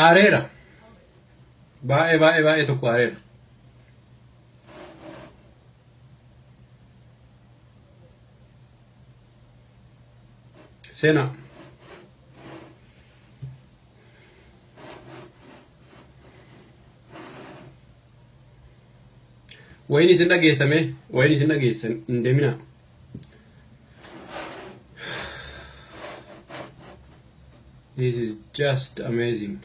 Aareera. Baay'ee baay'ee baay'ee tokko aareera. Seenaa. Wayin isin dhageessame, wayin isin dhageessan hin deeminaa. This is just amazing.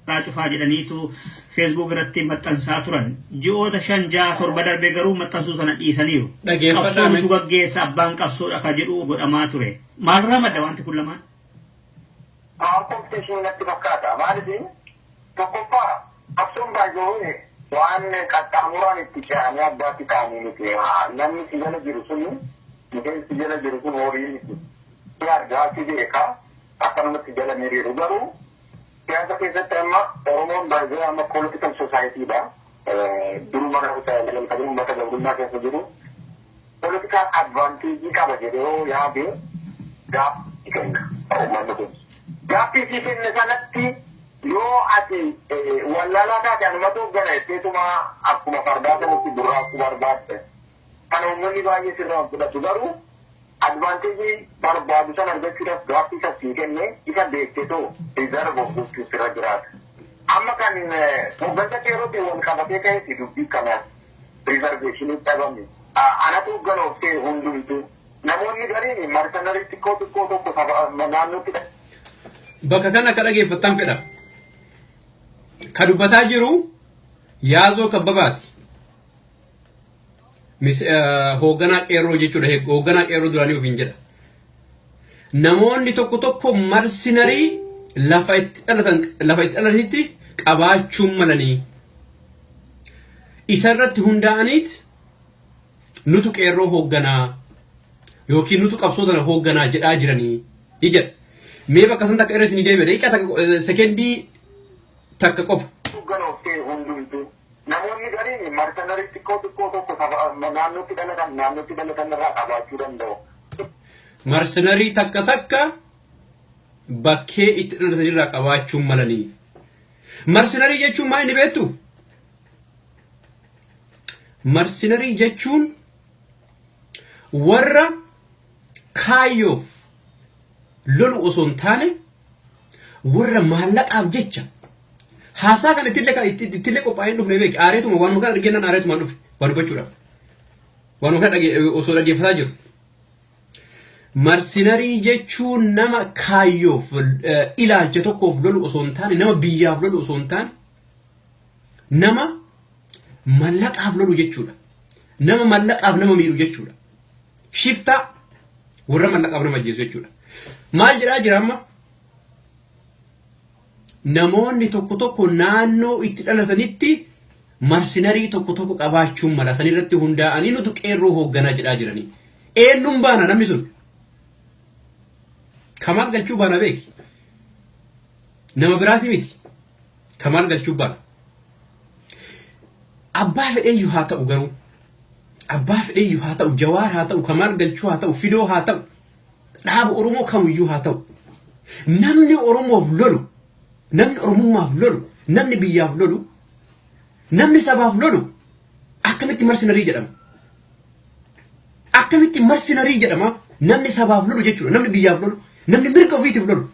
Karaa cufaa jedhaniitu Facebook irratti maxxansaa turan. Ji'oota 5, 6, 7 darbe garuu maxxansuu sana dhiisaniiru. Dhageeffadhaa Qabsoo mee. nutu gaggeessa abbaan qabsoodha ka jedhu godhamaa ture. Maalirraa madda wanti kun lamaan? Power competition natti fakkaata. Maaliif tokkoffaa qabsoon baay'ee waan qaxxaamuraan itti ce'anii abbaatti ta'anii miti. Namni si jala jiru suni miseensi si jala jiru sun horii miti. Si argaa si beeka akkanumatti jala hin hiriiru. Garuu siyaasa keessatti amma Oromoon baay'ee amma political society dha. Duruma jalqabee uummata gabrummaa keessa jiru. Political advantage qaba jedhee yoo yaade gaaffii kenna uummanni kun. Gaaffii sii kenne sanatti yoo ati wallaalaa taate anumatu hoggana jetteetuma akkuma fardaa sanatti burraaquu barbaadde. Kana uummanni baay'ee sirraa hin fudhatu garuu advantage barbaadu sana argachuudhaaf gaaffii isa sii kenne isa beektetoo reserve of gochuu sirra jiraata. Amma kan hoggansa qeerrootiin wal qabatee ka'eeti dubbii kanaati. Reservation dhabame. Anatu hoggana of ta'e hundumtuu. Namoonni gariin mercenary xiqqoo xiqqoo tokko saba naannootti Bakka kana akka dhageeffattan fedha. Ka dubbataa jiru Yaazoo Kabbabaati. Hoogganaa qeerroo jechuudha. Hoogganaa qeerroo duraanii ofiin jedha. Namoonni tokko tokko mercenary lafa itti dhalatan lafa itti dhalatanitti qabaachuun malanii isa irratti hundaa'aniit nutu qeerroo hoogganaa yookiin nutu qabsoo tana hoogganaa jedhaa jiranii ni jedha. Mee bakka san takka irra isinii deebi'a. Daqiiqaa takka sekendii takka qofa. Hoggana of ta'e hundumtuu. Namoonni gariin mercenary xiqqoo xiqqoo tokko saba naannootti dhalatan naannootti dhalatan irraa qabaachuu danda'u. Mercenary takka takka bakkee itti dhalatan irraa qabaachuun malanii. Mercenary jechuun maal inni beektu? Mercenary jechuun warra kaayyoof lolu osoo hin taane warra maallaqaaf jecha haasaa kana ittillee ittillee qophaa'ee hin dhufne beeki aareetuma waanuma kana argennaan aareetumaan dhufe waa dubbachuudhaaf waanuma kana osoo dhaggeeffataa jiru. Mercenary jechuun nama kaayyoof ilaalcha tokkoof lolu osoo hin taane nama biyyaaf lolu osoo hin taane nama mallaqaaf lolu jechuudha. Nama mallaqaaf nama miidhu jechuudha. Shiftaa warra mallaqaaf nama ajjeesu jechuudha. Maal jedhaa jira amma? Namoonni tokko tokko naannoo itti dhalatanitti mercenary tokko tokko qabaachuun mala san irratti hundaa'anii nutu qeerroo hoogganaa jedhaa jiranii. Eenyuun baana namni sun? Kamaal Galchuu baana beeki. Nama biraati miti. Kamaal Galchuu baana. Abbaa fedheeyyuu haa ta'u garuu abbaa fedheeyyuu haa ta'u Jawaar haa ta'u Kamaal Galchuu haa ta'u Fidoo haa ta'u dhaaba Oromoo kamiyyuu haa ta'u namni Oromoof lolu namni Oromummaaf lolu namni biyyaaf lolu namni sabaaf lolu akkamitti mercenary jedhama? Akkamitti mercenary jedhama? Namni sabaaf lolu jechuudha. Namni biyyaaf lolu namni mirga ofiitiif lolu.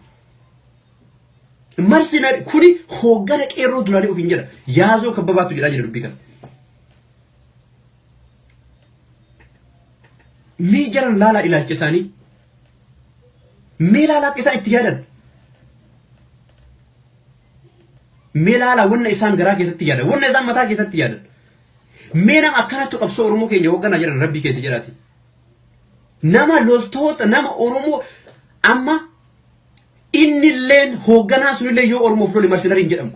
Mercenary kuni hooggana qeerroo duraanii ofiin jedha. Yaazoo Kabbabaatu jedhaa jira dubbii kana. Mee jaran laalaa ilaalcha isaanii. Mee laalaa akka isaan itti yaadan. Mee laalaa wanna isaan garaa keessatti yaadan. Wanna isaan mataa keessatti yaadan. Mee nama akkanattu qabsoo Oromoo keenya hoogganaa jedhan rabbii keetti jedhaati. Nama loltoota nama Oromoo amma innilleen hoogganaa sunillee yoo Oromoof lole mercenary hin jedhamu.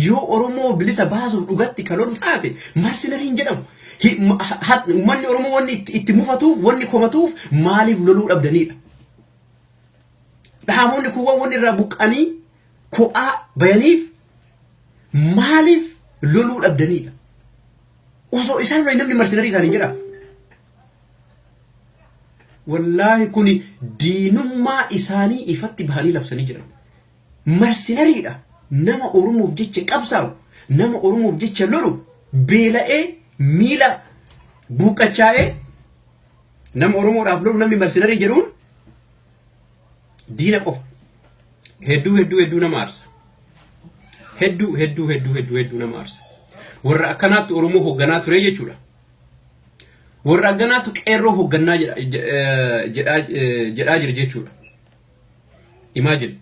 Yoo Oromoo bilisa baasuuf dhugatti kan lolu taate mercenary hin jedhamu. Uummanni Oromoo wanni itti mufatuuf, wanni komatuuf, maaliif loluu dhabdanidha. Dhaabonni kuuwwan wanni irraa buqqanii kophaa bayaniif maaliif loluu dhabdanidha. Osoo isaan lolan namni mercenary isaanii jedha. Wallaahi, kuni diinummaa isaanii ifatti bahanii labsanii jiran. Mercenarydha. Nama Oromoof jecha qabsaa'u, nama Oromoof jecha lolu, beela'ee miila buuqqachaa'ee nama Oromoodhaaf lolu namni mercenary jedhuun diina qofa. Hedduu hedduu hedduu nama aarsa. Hedduu hedduu hedduu hedduu hedduu nama aarsa. Warra akkanaatti Oromoo hoogganaa ture jechuudha. Warra akkanaatu qeerroo hooggannaa jedhaa jira jechuudha. Imagine.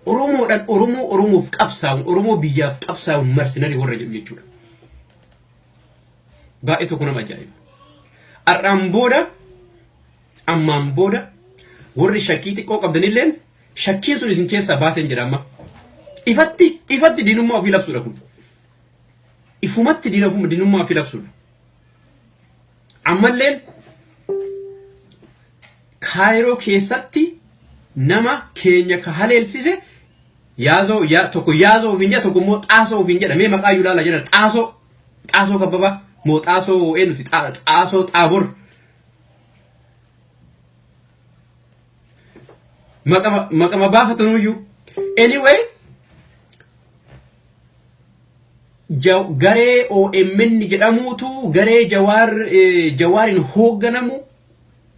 Oromoodhaan, Oromoo Oromoof qabsaa'uun, Oromoo biyyaaf qabsaa'uun mercenary warra jedhu jechuudha. Baay'ee tokko nama ajaa'iba. Har'aan booda, ammaan booda, warri shakkii xiqqoo qabdanilleen shakkiin sun isin keessaa baateen jira amma. Ifatti ifatti diinummaa ofii labsuudha kun. Ifumatti diinummaa ofii labsuudha. Ammalleen Kaayiroo keessatti nama keenya ka haleelsise Yaazoo, yaa tokko Yaazoo ofiin jedha, tokko immoo Xaasoo ofiin jedha. Mee maqaa iyyuu ilaala jedha. Xaasoo, Xaasoo Kabbabaa moo Xaasoo eenyuti? Xaasoo Xaabor. Maqama baafatanuyyuu. Anyway, garee OMN jedhamuutu, garee Jawaar, Jawaariin hoogganamu,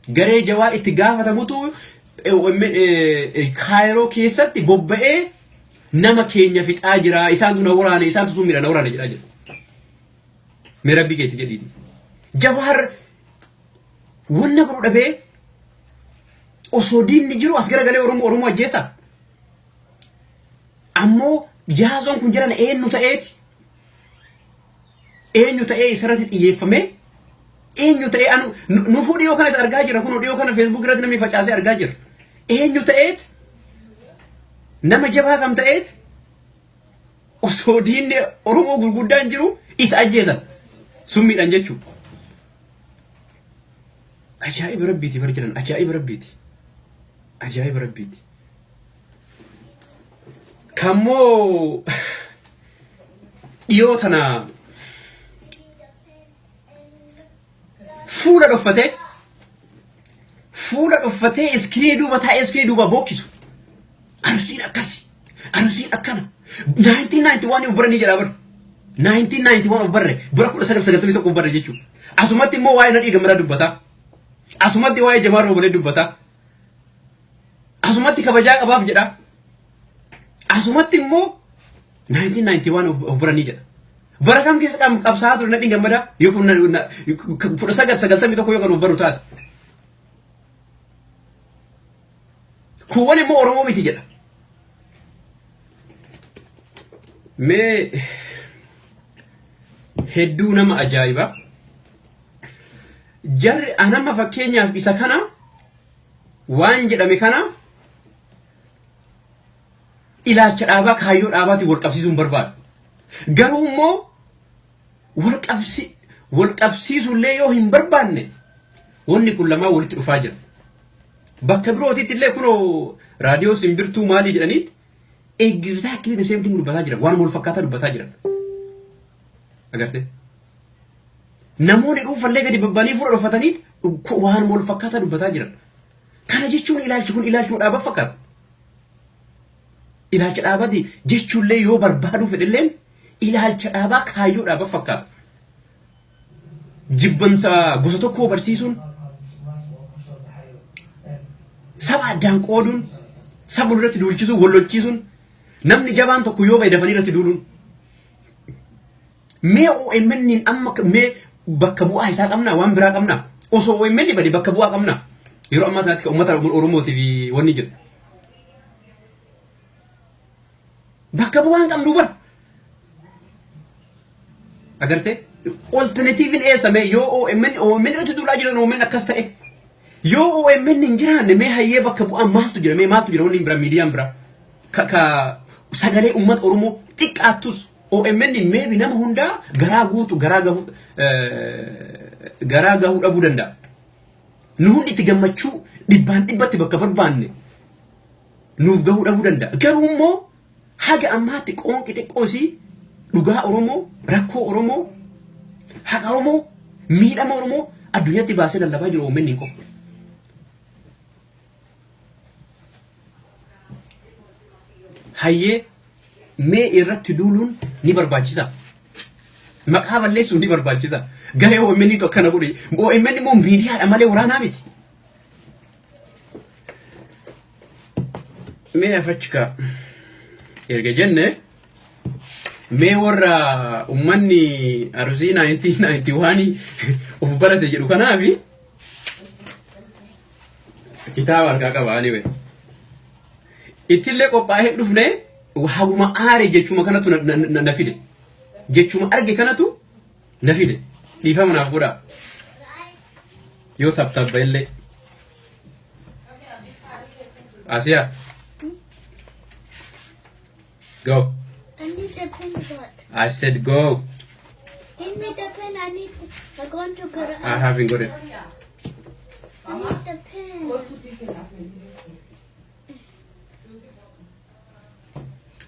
garee Jawaar itti gaafatamutu OMN Kaayiroo keessatti bobba'ee nama keenya fixaa jira, isaantu na waraane, isaantu summiidha na waraane jedhaa jira. Mee rabbii keetti jedhiiti. Jawaar wanna godhu dhabee osoo diinni jiru as garagalee Oromoo Oromoo ajjeesa. Ammoo Yaazoon kun jiran eenyu ta'eeti? Eenyu ta'ee isarratti xiyyeeffamee? Eenyu ta'ee anu nufuu dhiyoo kanas argaa jira, kun dhiyoo kana Facebook irratti namni facaasee argaa jira. Eenyu ta'eeti? Nama jabaa kam ta'eeti? Osoo diinni Oromoo gurguddaan jiru isa ajjeesan summiidhaan jechuudha. Ajaa'iba rabbiiti bar jiran, ajaa'iba rabbiiti. Ajaa'iba rabbiiti. Kammoo dhiyoo tana fuula dhoffatee iskiriinii duuba taa'ee iskiriinii duuba bookkisu. Arsiin akkasi. Arsiin akkana. 1991 of baranii jedhaa bara. 1991 of barre, bara 1991 of barre jechuudha. Asumatti immoo waa'ee Nadhii Gammadaa dubbataa. Asumatti waa'ee Jamaal Roobalee dubbataa. Asumatti kabajaa qabaaf jedha. Asumatti immoo 1991 of baranii jedha. Bara kam keessa qabsaa'aa ture Nadhiin Gammadaa? Yoo kun 1991 yoo kan of baru taate. Kuuwwan immoo Oromoo miti jedha. Mee hedduu nama ajaa'iba. Jarri anamma fakkeenyaaf isa kana waan jedhame kana ilaalcha dhaabaa, kaayyoo dhaabaatiin wal qabsiisuun barbaadu. Garuu immoo wal qabsiisullee yoo hin barbaanne, wanni kun lamaan walitti dhufaa jira. Bakka birootitti illee kunoo raadiyoo simbirtuu maalii jedhaniit exactly the same thing dubbataa jiran, waan wal fakkaataa dubbataa jiran. Agartee? Namoonni dhuunfallee gadi babbanii fuula dhoffatanii waan wal fakkaataa dubbataa jiran. Kana jechuun ilaalchi kun ilaalchuma dhaabaa fakkaata. Ilaalcha dhaabaati jechuullee yoo barbaaduu fedhelleen ilaalcha dhaabaa, kaayyoo dhaabaa fakkaata. Jibbansa gosa tokkoo barsiisuun, saba addaan qooduun, saba irratti duulchisuun, wal lolchiisuun, namni jabaan tokko yoo ba'e dafanii irratti duuluun. Mee OMN amma mee bakka bu'aa isaa qabnaa? Waan biraa qabnaa? Osoo OMN bade bakka bu'aa qabnaa? Yeroo ammaa kanatti uummata Oromootiif wanni jiru. Bakka bu'aa hin qabnu bara. Agartee? Alternativeiin eessa mee yoo OMN irratti duulaa jiran, OMN akkas ta'e? Yoo OMN hin jiraanne mee hayyee bakka bu'aa maaltu jira? Mee maaltu jira? Wanni biraa, miidiyaan biraa ka sagalee uummata Oromoo xiqqaattus OMN maybe nama hundaa garaa guutu garaa gahuu dhabuu danda'a. Nu hundi itti gammachuu dhibbaan dhibbatti bakka barbaanne nuuf gahuu dhabuu danda'a. Garuu immoo haga ammaatti qoonqi xiqqoosii dhugaa Oromoo, rakkoo Oromoo, haqa Oromoo, miidhama Oromoo addunyaatti baasee lallabaa jiru OMN hin qofa. Hayyee, mee irratti duuluun ni barbaachisa. Maqaa balleessuun ni barbaachisa. Garee OMN tu akkana godhe. OMN immoo miidiyaadha malee waraanaa miti. Mee afachi erga jenne, mee warra ummanni Arsii 1991 of barate jedhu kanaafi kitaaba harkaa qaba anyway. Ittillee qophaa'ee dhufne, haguma aare jechuma kanatu na fide. Jechuma arge kanatu na fide. Dhiifama naaf godhaa. Yoo taptabba illee. Asiyaa. Go. I need the pen but. I said go. Give me the pen. I need. I'm going to go. I haven't got it. I need the pen.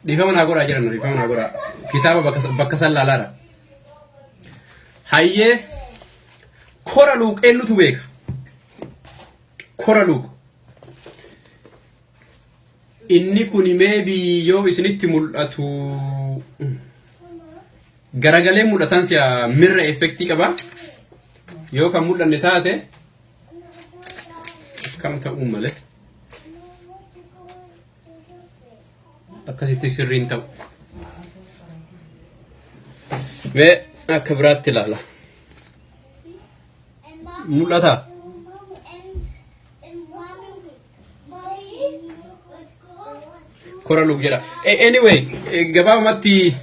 Dhiifama naa godhaa jiran, dhiifama naa godhaa. Kitaaba bakka san laalaadha. Hayyee, kora luuq eenyutu beeka? Kora luuq. Inni kun maybe yoo isinitti mul'atu garagalee mul'atan si'a mirra effectii qaba. Yoo kan mul'anne taate akkam ta'uu malee akkasitti sirriin ta'u. Mee akka biraatti ilaala. And mommy. Mul'ata? And mommy. Mommy. Let's go. Kora luuq jedha. Anyway, gabaabumatti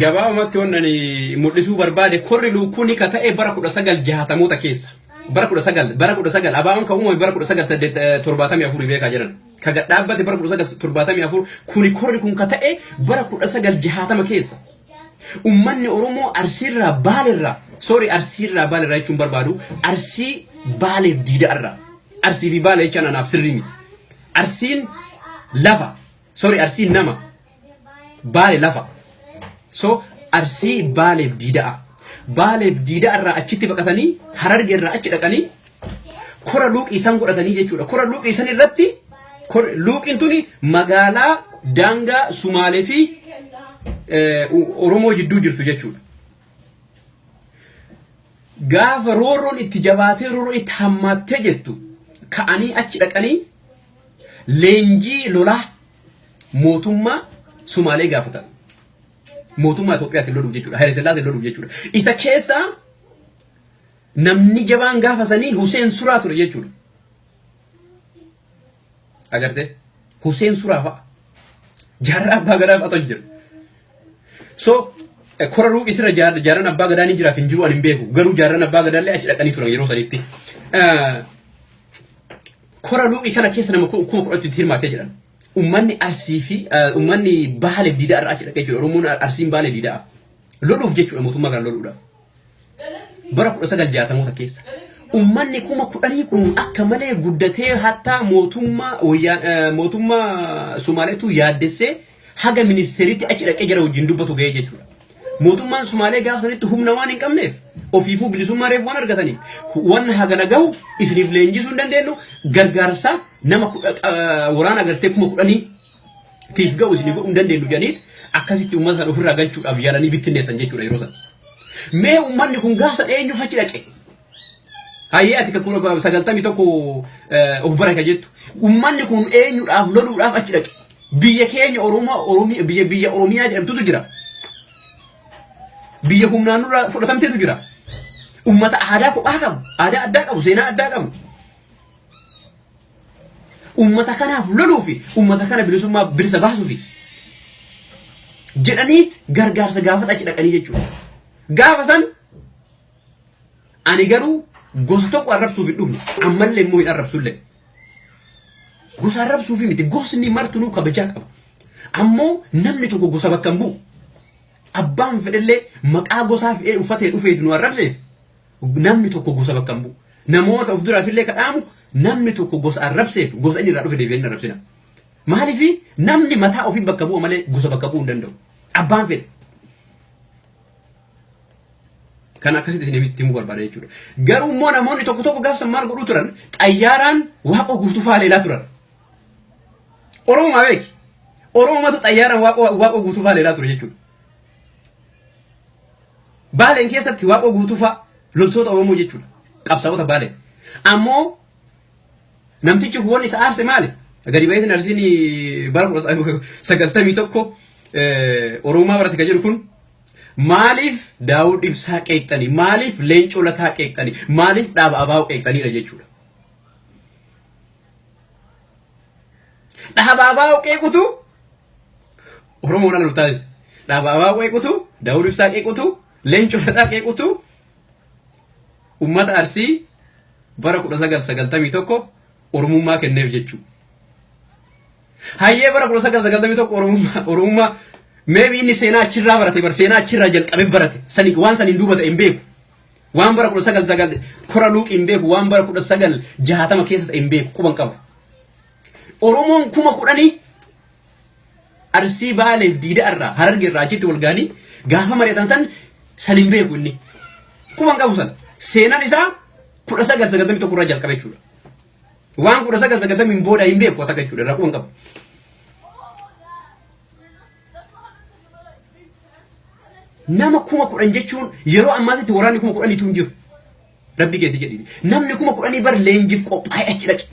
gabaabumatti wannan ani mul'isuu barbaade, korri luukkuun ka ta'e bara 1960moota keessa. Bara 19 abaaboon kan uumame bara 1974 beekaa jiran. Ka gad dhaabbate bara 1974. Kuni korri kun ka ta'e bara 1960 keessa. Ummanni Oromoo Arsiirraa Baalirraa, sorry, Arsiirraa Baalirraa jechuun barbaadu, Arsii Baaleef Diida'arraa. Arsii fi Baale jechaan anaaf sirrii miti. Arsiin lafa, sorry, Arsiin nama, Baale lafa. So Arsii Baaleef Diida'a. Baaleef Diida'arraa achitti baqatanii Hararge irraa achi dhaqanii kora luuqii isaan godhatanii jechuudha. Kora luuqii isaan irratti, luuqiin tuni magaalaa daangaa Sumaalee fi Oromoo jidduu jirtu jechuudha. Gaafa roorroon itti jabaatee, roorroon itti hammaattee jettu, ka'anii achi dhaqanii leenjii lolaa mootummaa Sumaalee gaafatan. Mootummaa Itoophiyaatiin loluuf jechuudha. Haile Sillaaseen loluuf jechuudha. Isa keessaa namni jabaan gaafa sanii Huseen Suraa ture jechuudha. Agartee? Huseen Suraa fa'a. Jaarraa abbaa gadaa fa'atu jira. So kora ruuqiitirra jaarraan abbaa gadaa ni jiraaf hin jiru ani hin beeku. Garuu jaarraan abbaa gadaallee achi dhaqanii turan yeroo sanitti. Kora luuqii kana keessa nama 10,000tti itti hirmaatee jedhan. Uummanni Arsii fi uummanni Baalee Diidaa irraa achi dhaqee jira. Oromoon Arsiin Baalee Diidaa. Loluuf jechuudha, mootummaa kana loluudhaaf. Bara 1960moota keessa. Uummanni 10,000 kun akka malee guddatee hattaa mootummaa mootummaa Somaaleetu yaaddessee haga ministeeritti achi dhaqee jara wajjin dubbatu ga'ee jechuudha. Mootummaan Sumaalee gaafa sanitti humna waan hin qabneef, ofiifuu bilisummaa reefu waan argataniif, waan hagana gahu isiniif leenjisuu hin dandeenyu, gargaarsa nama waraana agartee 10,000 tiif ga'u isinii godhuu hin dandeenyu jedhaniit akkasitti uummata sana ofirraa galchuudhaaf yaalanii bittinneessan jechuudha yeroo sana. Mee uummanni kun gaafa sana eenyuuf achi dhaqe? Hayyee, ati 91 of bara ka jettu. Uummanni kun eenyudhaaf loluudhaaf achi dhaqe? Biyya keenya Oromoo, Oromiyaa, biyya Oromiyaa jedhamtutu jira. Biyya humnaan nurraa fudhatamteetu jira. Uummata aadaa kophaa qabu, aadaa addaa qabu, seenaa addaa qabu. Uummata kanaaf loluu fi uummata kana bilisummaa bilisa baasuu fi jedhaniit gargaarsa gaafata achi dhaqanii jechuudha. Gaafa san ani garuu gosa tokko arrabsuuf hin dhufne, ammallee immoo hin arrabsullee. Gosa arrabsuufi miti, gosni martinuu kabajaa qaba. Ammoo namni tokko gosa bakka hin bu'u. Abbaan fedhellee maqaa gosaa fe'ee uffatee dhufeetu nu arrabseef namni tokko gosa bakka hin bu'u. Namoota of duraafillee kadhaamu, namni tokko gosa arrabseef gosa inni irraa dhufe deebi'ee hin arrabsina. Maaliif? Namni mataa ofii bakka bu'a malee gosa bakka bu'uu hin danda'u. Abbaan fedhe. Kan akkasitti isin itti himuu barbaada jechuudha. Garuu immoo namoonni tokko tokko gaafsan maal godhuu turan? Xayyaaraan Waaqoo Guutuu fa'aa leelaa turan. Oromoo beeki. Oromatu xayyaaraan Waaqoo Guutuu fa'aa leelaa ture jechuudha. Baaleen keessatti Waaqoo Guutuu fa'aa loltoota Oromoo jechuudha. Qabsaa'ota Baaleen. Ammoo namtichi kun wanni isa aarse maali? Gadi baheetiin Arsiin bara 1991 Oromummaa barate kan jedhu kun, maaliif Daawud Ibsaa qeeqxanii? Maaliif Leencoo Lataa qeeqxanii? Maaliif dhaaba ABO qeeqxaniidha jechuudha. Dhaaba ABO qeequtu Oromoon ala taasise. Dhaaba ABO qeequtu, Daawud Ibsaa qeequtu, Leencoo Lataa qeequtu uummata Arsii bara 1991 Oromummaa kenneef jechuudha. Hayyee, bara 1991 Oromummaa maybe inni seenaa achirraa barate, bar seenaa achirraa jalqabee barate, sani waan saniin duuba ta'e hin beeku. Waan bara 19 kora luuqii hin beeku, waan bara 1960 keessa ta'e hin beeku, quban qabu. Oromoon 10,000 Arsii, Baaleef Diida irraa, Hararge irraa achitti wal ga'anii gaafa mari'atan san hin beeku inni. Quban qabu san. Seenaan isaa 1991 irraa jalqabe jechuudha. Waan 1990 booda hin beeku akka jechuudha, irraa quban qabu. Nama 10,000 jechuun yeroo ammaatitti waraanni 10,000tu hin jiru. Rabbi keetti jedhini. Namni 10,000 bar leenjiif qophaa'ee achi dhaqe.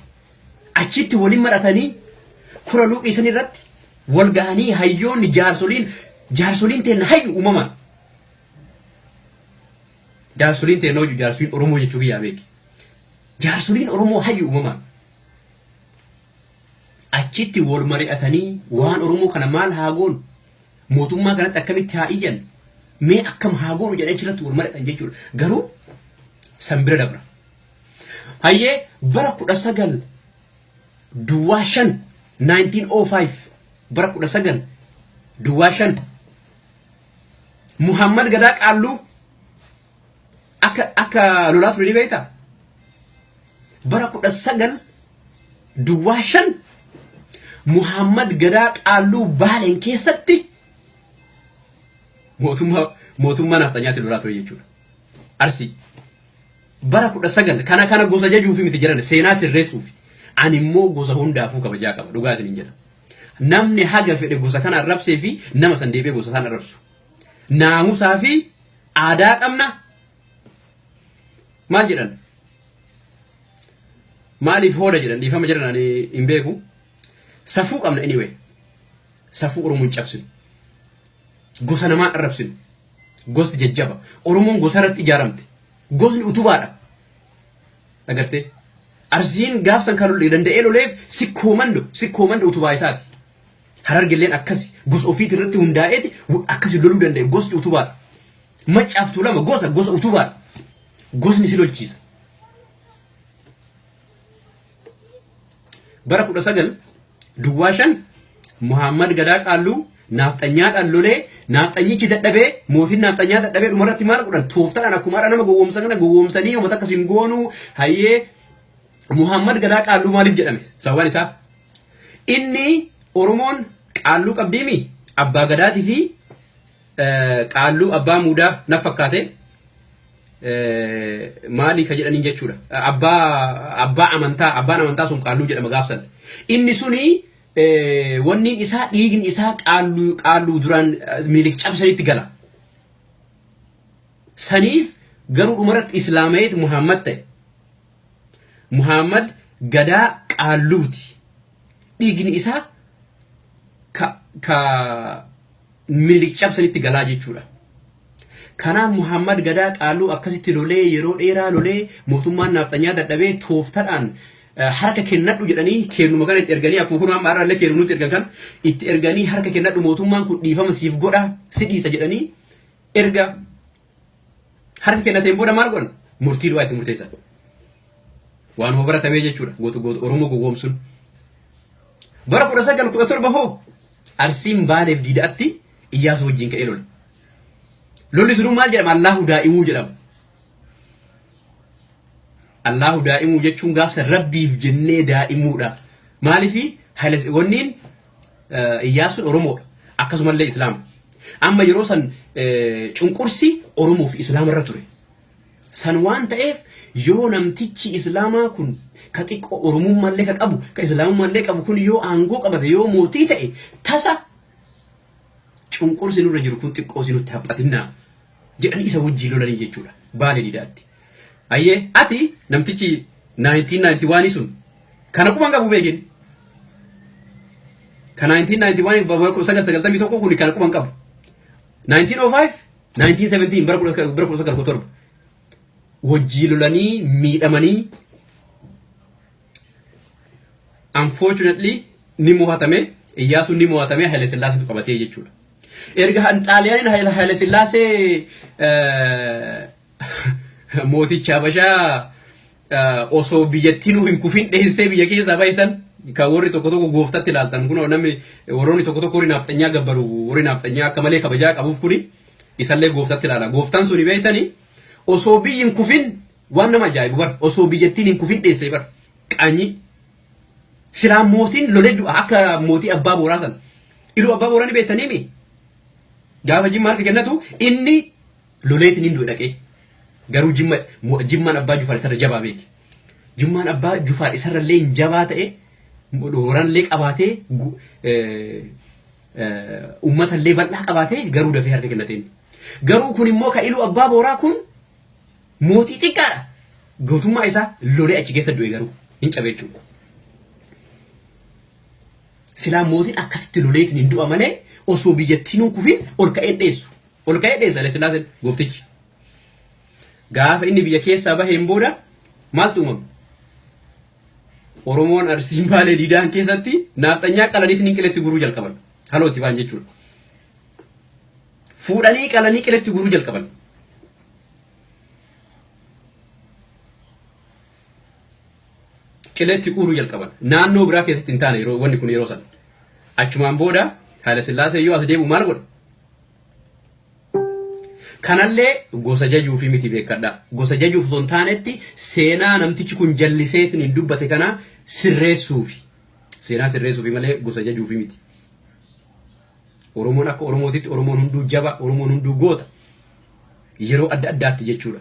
Achitti waliin maratanii kura luuqii san irratti wal gahanii, hayyoonni, jaarsoliin teenna hayyu uumamaan. Jaarsoliin teenna hojii jaarsoliin Oromoo jechuu kiyyaa beeki. Jaarsoliin Oromoo hayyu uumamaan. Achitti wal mari'atanii, waan Oromoo kana maal haa goonu, mootummaa kanatti akkamitti haa iyyan, mee akkam haa goonu jedhanii achirratti wal mari'atan jechuudha. Garuu san bira dabra. Hayyee, bara 1905, 1905, bara 1905 Muhammad Gadaa Qaalluu akka lolaa ture ni beektaa? Bara 1905 Muhammad Gadaa Qaalluu Baaleen keessatti mootummaa nafxanyaatti lolaa ture jechuudha. Arsii. Bara 19 kana gosa jajuufi miti jedhan, seenaa sirreessuufi. Ani immoo gosa hundaafuu kabajaa qaba, dhugaa isiniin jedha. Namni haga fedhe gosa kana arrabsee fi nama san deebi'ee gosa isaan arrabsu. Naamusaa fi aadaa qabna. Maal jedhan? Maaliif hooda jedhan, dhiifama jedhan, ani hin beeku. Safuu qabna anyway. Safuu Oromoo hin cabsinu. Gosa namaa arrabsinu. Gosti jajjaba. Oromoon gosa irratti ijaaramte. Gosni utubaadha. Agartee? Arsiin gaafsan kan danda'ee loleef Sikkoo Mando utubaa isaati. Harargelleen akkasi gosa ofiiti irratti hundaa'eeti akkasi loluu danda'e, gosti utubaadha. Maccaaf Tuulama gosa utubaadha. Gosni si lolchiisa. Bara 1905 Muhammad Gadaa Qaalluu naafxanyaadhaan lolee, naafxanyichi dadhabee, mootiin naafxanyaa dadhabee, dhumarratti maal godhan? Tooftaadhaan akkuma har'a nama gowwoomsan kana gowwoomsanii, uummata akkas hin goonuu. Hayyee, Muhammad Gadaa Qaalluu maaliif jedhame? Sababaan isaa inni Oromoon qaalluu qabdiimi, abbaa gadaatii fi qaalluu abbaa muudaa na fakkaate maali ka jedhaniin jechuudha. Abbaa amantaa, abbaan amantaa sun qaalluu jedhama gaafsan. Inni suni wanni isaa, dhiigni isaa qaalluu duraan Minilik cabsanitti gala. Saniif garuu dhumarratti Islaamayeet Muhammad ta'e. Muhammad Gadaa Qaalluuti. Dhiigni isaa ka Minilik cabsanitti galaa jechuudha. Kanaaf Muhammad Gadaa Qaalluu akkasitti lolee, yeroo dheeraa lolee, mootummaan naafxanyaa dadhabee, tooftadhaan harka kennadhu jedhanii kennuma kana itti erganii, akkuma kun amma har'allee kennu nutti ergan kan itti erganii, harka kennadhu, mootummaan kun dhiifama siif godha, si dhiisa jedhanii, erga harka kennateen booda maal godhan? Murtii du'aa itti murteessan. Waanuma baratamee jechuudha, gootu gootu Oromoo gowwoomsuun. Bara 1917 hoo Arsiin Baaleef Diidaatti Iyyaasuu wajjin ka'ee lole. Lolli sunuu maal jedhama? Allaahu daa'imuu jedhama. Allaahu daa'imuu jechuun gaafsa Rabbiif jennee daa'imuudha. Maaliifi wanniin Iyyaasuun Oromoodha. Akkasumallee Islaama. Amma yeroo san cunqursi Oromoo fi Islaama irra ture. San waan ta'eef yoo namtichi Islaamaa kun ka xiqqoo Oromummaallee ka qabu ka Islaamummaallee qabu kun yoo aangoo qabate, yoo mootii ta'e, tasa cunqursi nurra jiru kun xiqqoo si nutti haphatinnaa jedhanii isa wajjin lolanii jechuudha. Baalee Diidaatti. Ayyee, ati namtichi 1991 sun kana quban qabu beekin. Ka 1991, bara 1991 kun kana quban qabu. 1905, 1917, bara 1917 wajjii lolanii miidhamanii, unfortunately ni mo'atame. Iyyaasuun ni mo'atame, Haile Sillaaseetu qabatee jechuudha. Erga Xaaliyaaniin Haile Sillaasee mooticha Habashaa osoo biyyattiin hin kufin dheessee biyya keessaa bahisan, kan warri tokko tokko gooftatti ilaaltan kun, namni warroonni tokko tokko warri naafxanyaa gabbaru, warri naafxanyaa akka malee kabajaa qabuuf kuni isallee gooftatti ilaala. Gooftaan suni beektanii osoo biyyi hin kufin, waan nama ajaa'ibu bar, osoo biyyattiin hin kufin dheessee bar qaanyii. Silaa mootiin lolee du'a akka mootii Abbaa Booraa san. Iluu Abbaa Booraa ni beektanii mi? Gaafa Jimma harka kennatu inni loleetiin hin du'e dhaqee. Garuu Jimmaan Abbaa Jufaar isarra jabaa beeki. Jimmaan Abbaa Jufaar isarra illee hin jabaa ta'e, waraanillee qabaatee, uummata illee bal'aa qabaatee, garuu dafee harka kennateen. Garuu kun immoo ka Iluu Abbaa Booraa kun mootii xiqqaadha. Gootummaa isaa lolee achi keessa du'e, garuu hin cabe jechuudha. Silaa mootiin akkasitti loleetiin hin du'a malee osoo biyyattiin hin kufin ol ka'ee dheessu. Ol ka'ee dheessa Haile Sillaaseen gooftichi. Gaafa inni biyya keessaa baheen booda maaltu uumame? Oromoon Arsiin Baalee Diidaan keessatti naafxanyaa qalaniitiin hin qiletti guruu jalqaban. Halooti baan jechuudha. Fuudhanii qalanii qiletti guruu jalqaban. Qiletti guuruu jalqaban. Naannoo biraa keessatti hin taane yeroo wanni kun yeroo sana. Achumaan booda Haile Sillaasee yoo as deebi'u maal godhe? Kanallee gosa jajuufi miti, beekadha. Gosa jajuuf osoo hin taanetti seenaa namtichi kun jalliseetiin hin dubbate kana sirreessuufi. Seenaa sirreessuufi malee gosa jajuufi miti. Oromoon akka Oromootitti Oromoon hunduu jaba, Oromoon hunduu goota. Yeroo adda addaatti jechuudha.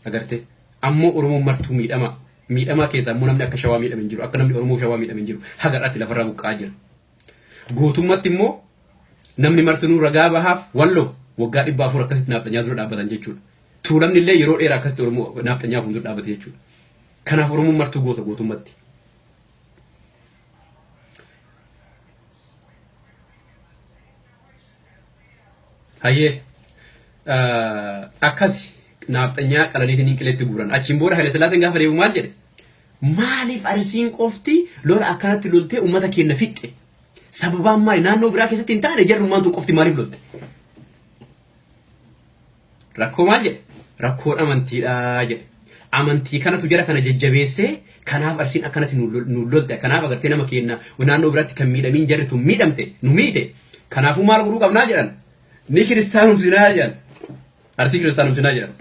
Agartee? Ammoo Oromoon martuu miidhama. Miidhamaa keessaa ammoo namni akka Shawaa miidhame hin jiru. Akka namni Oromoo Shawaa miidhame hin jiru. Haga har'aatti lafarraa buqqa'aa jira. Gootummatti immoo namni martinuu ragaa bahaaf, Walloo waggaa 400 akkasitti naafxanyaa dura dhaabbatan jechuudha. Tuulamni illee yeroo dheeraa akkasitti Oromoo naafxanyaa fuuldura dhaabbate jechuudha. Kanaaf Oromoon martuu goota gootummatti. Hayyee, akkas naafxanyaa qalaniitiin hin qiletti guuran. Achiin booda Haile Sillaaseen gaafa deemu maal jedhe? Maaliif Arsiin qofti lola akkanatti loltee uummata keenya fixxe? Sababaan maali? Naannoo biraa keessatti hin taane, jarrummaan tun qofti maaliif lolte? Rakkoo maal jedhe? Rakkoon amantiidha jedhe. Amantii kanatu jara kana jajjabeessee, kanaaf Arsiin akkanatti nu lolte, kanaaf agartee nama keenya naannoo biraatti kan miidhamiin jarri tun miidhamte nu miite. Kanaafuu maal godhuu qabnaa jedhan? Ni kiristaanumsinaa jedhan. Arsii kiristaanumsinaa jedhan.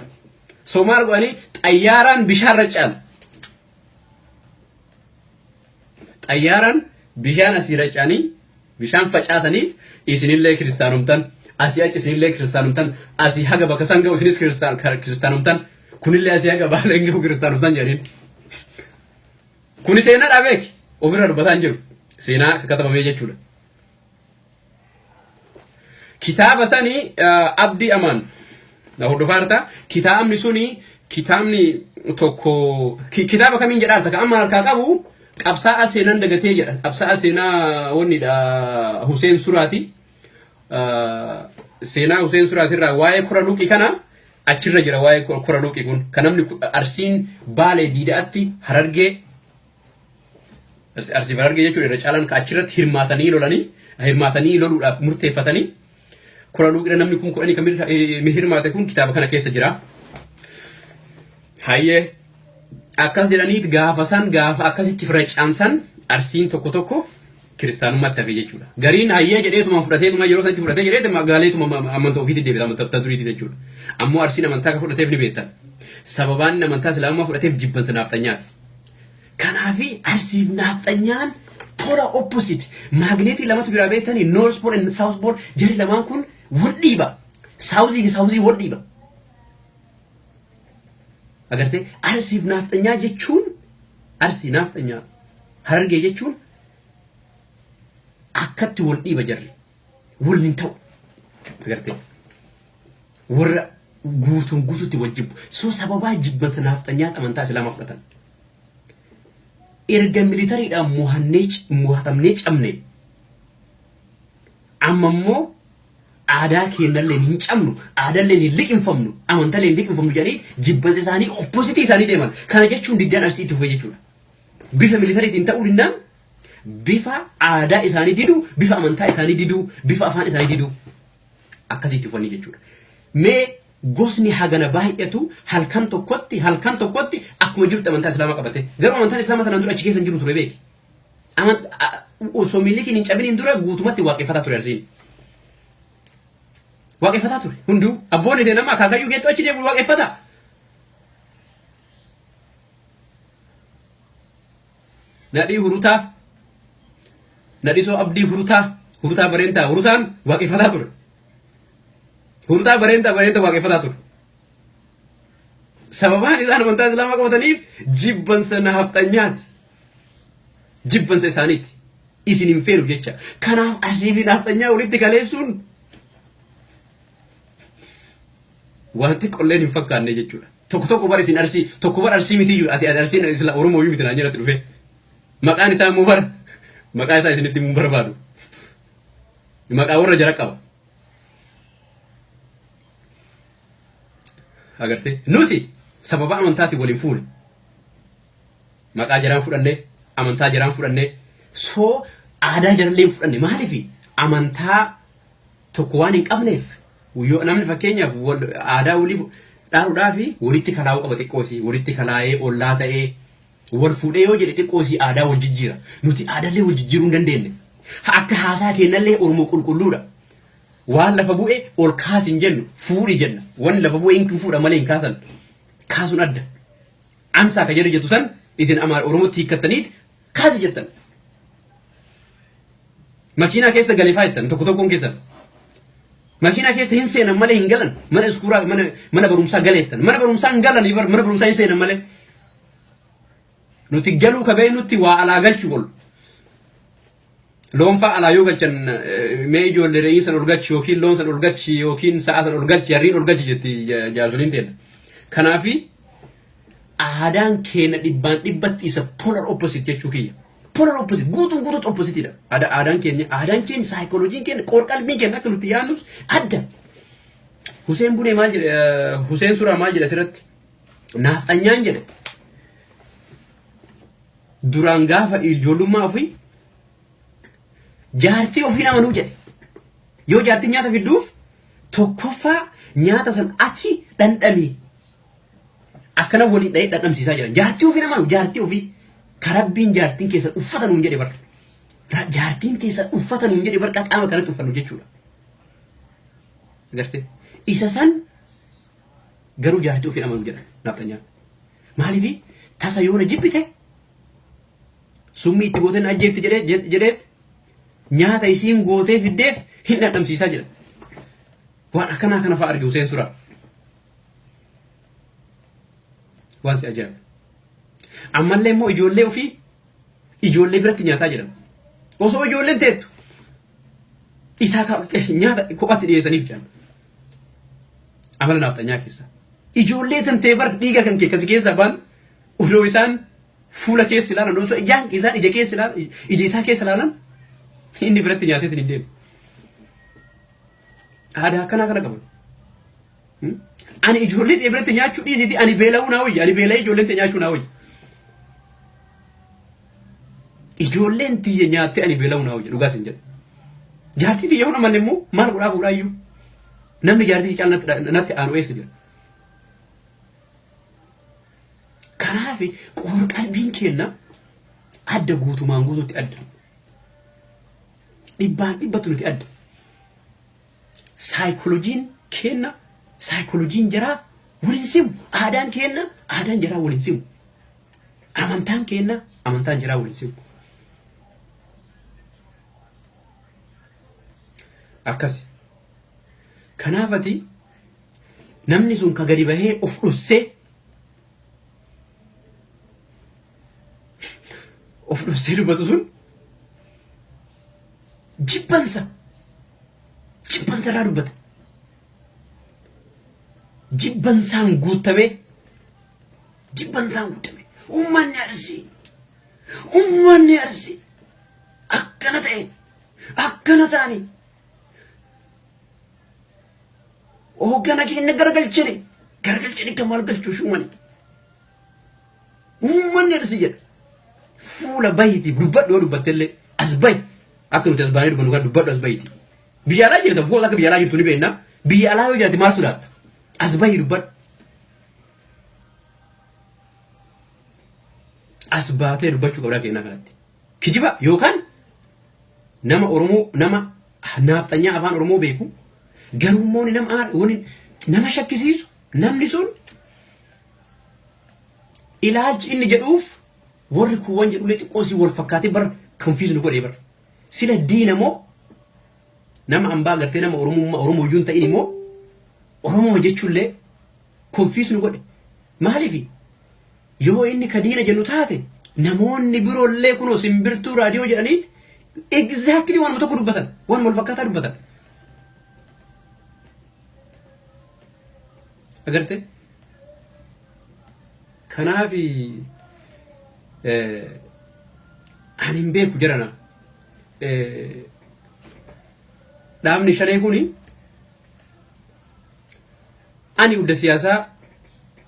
So maal godhanii? Xayyaaraan bishaan raccaan. Xayyaaraan bishaan asii raccanii, bishaan facaasanii, isinillee kiristaanumtan, asii achi isinillee kiristaanumtan, asii haga bakka san ga'u isinis kiristaanumtan, kunillee asii haga Baaleen ga'u kiristaanumtan jedhaniin. Kuni seenaadhaa beeki, ofirra dubbataa hin jiru. Seenaa katabamee jechuudha. Kitaaba sani Abdii Amaan na hordofaa jirta. Kitaabni suni kitaabni tokko kitaaba kamiin jedhaa jirta? Kan amma harkaa qabu Qabsaa'aa Seenaan Dagatee jedha. Qabsaa'aa seenaa wannidha, Huseen Suraati. Seenaa Huseen Suraati irraa waa'ee Kora Luqii kana achirra jira. Waa'ee Kora Luqii kun kan namni Arsiin Baalee Diidaatti Harargee, Arsii Harargee jechuudha, irra caalaan kan achirratti hirmaatanii lolanii, hirmaatanii loluudhaaf murteeffatanii Kora Luqii namni 10,000 kan hirmaate kun kitaaba kana keessa jira. Hayyee, akkas jedhaniit gaafa san, gaafa akkasitti firacaansan Arsiin tokko tokko kiristaanummaatti hafe jechuudha. Gariin hayyee jedheetuma fudhateetuma yeroo sanatti fudhatee jedheetuma gaaleetuma amantaa ofiitti deebita amantaa duriitti jechuudha. Ammoo Arsiin amantaa akka fudhateef ni beektan. Sababaan amantaa Islaamummaa fudhateef jibbansa naafxanyaati. Kanaafi Arsiif naafxanyaan polar opposite. Maagneetii lamatu jira beektanii, North Pole and South Pole, jarri lamaan kun wal dhiiba. Southii fi Southii wal dhiiba. Agartee, Arsiif naafxanyaa jechuun, Arsii naafxanyaa Harargee jechuun akkatti wal dhiiba jarri. Wal hin ta'u. Agartee, warra guutuun guututti wal jibbu. So sababaa jibbansa naafxanyaa amantaa Islaamaa fudhatan. Erga militariidhaan mo'annee mo'atamnee cabne, amma immoo aadaa keenyallee hin cabnu, aadaallee hin liqinfamnu, amantaallee hin liqinfamnu jedhanii jibbansa isaanii opposite isaanii deeman. Kana jechuun diddaan Arsii itti fufe jechuudha. Bifa militariitiin ta'uu dinnaan bifa aadaa isaanii diduu, bifa amantaa isaanii diduu, bifa afaan isaanii diduu akkasitti uffanni jechuudha. Mee gosni hagana baay'atu halkan tokkotti akkuma jirtu amantaa Islaamaa qabate. Garuu amantaan Islaamaa tanaan dura achi keessa hin jiru ture, beeki. Osoo Minilikiin hin cabiniin dura guutumatti waaqeffataa ture Arsiin. Waaqeffataa ture hunduu, abboonni ta'e nama akaakayyuu geettu achi deemu waaqeffata. Nadhii Hurutaa, Nadhisoo Abdii Hurutaa, Hurutaa Bareentaa, Hurutaan waaqeffataa ture. Hurutaa Bareentaa, Bareentaa waaqeffataa ture. Sababaan isaan amantaa Islaamaa qabataniif jibbansa naafxanyaati. Jibbansa isaaniiti. Isin hin feenu jecha. Kanaaf Arsii fi naafxanyaa walitti kaleessuun waan xiqqolleen hin fakkaanne jechuudha. Tokko tokko bar isin Arsii, tokko bar Arsii miti iyyuu, ati Arsiin isla Oromoo iyyuu miti naan jedhatti dhufe. Maqaan isaa immoo bar maqaa isaa isinitti himuu barbaadu. Maqaa warra jara qaba. Agartee, nuti sababa amantaatiin waliin fuune. Maqaa jaraan fudhanne, amantaa jaraan fudhanne, soo aadaa jarallee hin fudhanne. Maaliif? Amantaa tokko waan hin qabneef. Yoo namni fakkeenyaaf aadaa walii dhaaluudhaa fi walitti kalaa'uu qaba, xiqqoosii walitti kalaa'ee ollaa ta'ee wal fuudhee yoo jedhe xiqqoosii aadaa wal jijjiira. Nuti aadaallee wal jijjiiruu hin dandeenye. Akka haasaa keenyallee Oromoo qulqulluudha. Waan lafa bu'e ol kaas hin jennu, fuudhi jenna. Wanni lafa bu'e hin fuudha malee hin kaasan. Kaasuun adda. Ansaa ka jedhu jettu san isin Amaara Oromootti hiikkattaniit kaasi jettan. Makiinaa keessa galifaa jettan tokko tokkoon keessan. Makiinaa keessa hin seenan malee hin galan. Mana iskuuraa, mana barumsaa galeettan. Mana barumsaa hin galan, mana barumsaa hin seenan malee. Nuti galuu ka beeknutti waa alaa galchuu ol. Loon fa'aa alaa yoo galchan, mee ijoollee re'ii san ol galchi yookiin loon san ol galchi yookiin sa'a san ol galchi, harriin ol galchi jetti jaarsoliin teenya. Kanaafi aadaan keenya dhibbaan dhibbatti isa polar opposite jechuu kiyya. Polar opposite, guutuun guutuutti oppositeidha. Aadaan keenya, saayikolojiin keenya, qoor-qalbiin keenya akka nuti yaadnus adda. Huseen Bunee maal jedhe? Huseen Suraa maal jedhe asirratti? Naafxanyaan jedhe duraan gaafa ijoollummaa ofii jaartii ofii amanuu jedhe. Yoo jaartiin nyaata fidduuf, tokkoffaa nyaata san ati dhandhami, akkana waliin dhahee dhandhamsiisaa jiran. Jaartii ofii amanu, jaartii ofii karabbiin jaartiin keessan uffata nuun jedhe bara. Jaartiin keessan uffata nuun jedhe bara, qaama kanatti uffannu jechuudha. Agartee, isa san garuu jaartii ofii amanu jedhan nafxanyaan. Maaliif? Tasa yoo na jibbite summii itti gootee na ajjeefti jedhee jedheet nyaata isiin gootee fiddeef hin dhandhamsiisaa jedha. Waan akkanaa kana fa'aa arge Huseen Suraa. Waan si ajaa'ibu. Ammallee immoo ijoollee ofii ijoollee biratti nyaataa jedhama. Osoo ijoolleen teettu isaa nyaata kophaatti dhiyeessaniif jedhan. Amala naafxanyaa keessa. Ijoollee tan ta'e bar dhiiga kan kee kasi keessaa baan odoo isaan fuula keessa ilaalan, osoo ijaan isaan ija keessa ilaalan, ija isaa keessa ilaalan, inni biratti nyaatee hin deemu. Aadaa akkanaa kana qaban. Ani ijoollee ta'e biratti nyaachuu dhiisiti, ani beela'uu naa wayya, ani beela'ee ijoolleen ta'e nyaachuu naa wayya. Ijoolleen tiyya nyaattee ani beela'uu naa wayya, dhugaas hin jedhu. Jaartii tiyya hona malee immoo maal godhaa fuudhaa iyyuu? Namni jaartii caalaa natti aanu eessa jira? Kanaaf qoor qalbiin keenya Adda guutumaan guutuutti adda. Dhibbaan dhibbatu nuti adda. Saayikolojiin kenna, saayikolojiin jaraa waliin simu. Aadaan kenna, aadaan jaraa waliin simu. Amantaan kenna, amantaan jaraa waliin simu. Akkasi. Kanaaf ati namni sun ka gadi bahee of dhossee dubbatu sun jibbansa irraa dubbata. Jibbansaan guutamee uummanni Arsii akkana ta'e akkana ta'anii hooggana keenya garagalchanii kan maal galchuu shuumani uummanni Arsii jedha. Fuula bahiiti dubbadhu yoo dubbatte illee as bahi akka nuti as baanee dubbannu kan dubbadhu as bahiiti. Biyya alaa jirta fuula akka biyya alaa jirtu ni beekna. Biyya alaa yoo jiraate maal sodaatta? As bahi dubbadhu. As baatee dubbachuu qabdaa kennaa kanatti. Kijiba yookaan nama Oromoo nama naafxanyaa afaan Oromoo beeku garuu immoo nama nama shakkisiisu namni sun ilaalchi inni jedhuuf warri kuuwwan jedhullee xiqqoo si wal fakkaatee bar konfiis nu godhee bar. Sila diina moo nama ambaa gartee nama Oromummaa Oromoo iyyuu hin ta'in immoo Oromoo jechuullee konfiis nu godhe. Maaliif yoo inni ka diina jennu taate namoonni biroollee kunoo simbirtuu raadiyoo jedhaniit exactly waanuma tokko dubbatan waanuma wal fakkaataa dubbatan. Agartee? Kanaaf ani hin beeku jedhana. Dhaabni shanee kuni ani hudda siyaasaa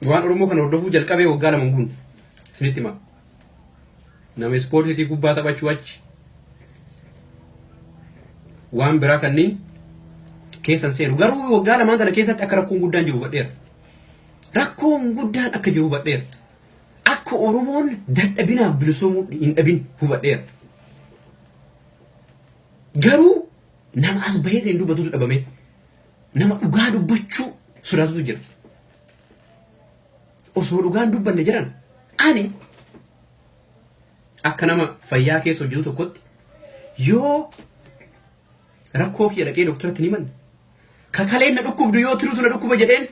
waan Oromoo kana hordofuu jalqabee waggaa 2 kun isinitti hima. Nama ispoortiitii kubbaa taphachuu achi waan biraa kanneen keessan seenu garuu waggaa 2 kana keessatti akka rakkoon guddaan jiru hubadheera. Rakkoon guddaan akka jiru hubadheera. Akka Oromoon dadhabinaaf bilisoomuu hin dhabin hubadheera. Garuu nama as bahee hin dubbatutu dhabame. Nama dhugaa dubbachuu sodaatutu jira. Osoo dhugaan dubbanne jedhan ani akka nama fayyaa keessa hojjetu tokkotti yoo rakkoo kiyya dhaqee doktoratti ni himanne kakaleen na dhukkubdu yoo tiruutu na dhukkuba jedheen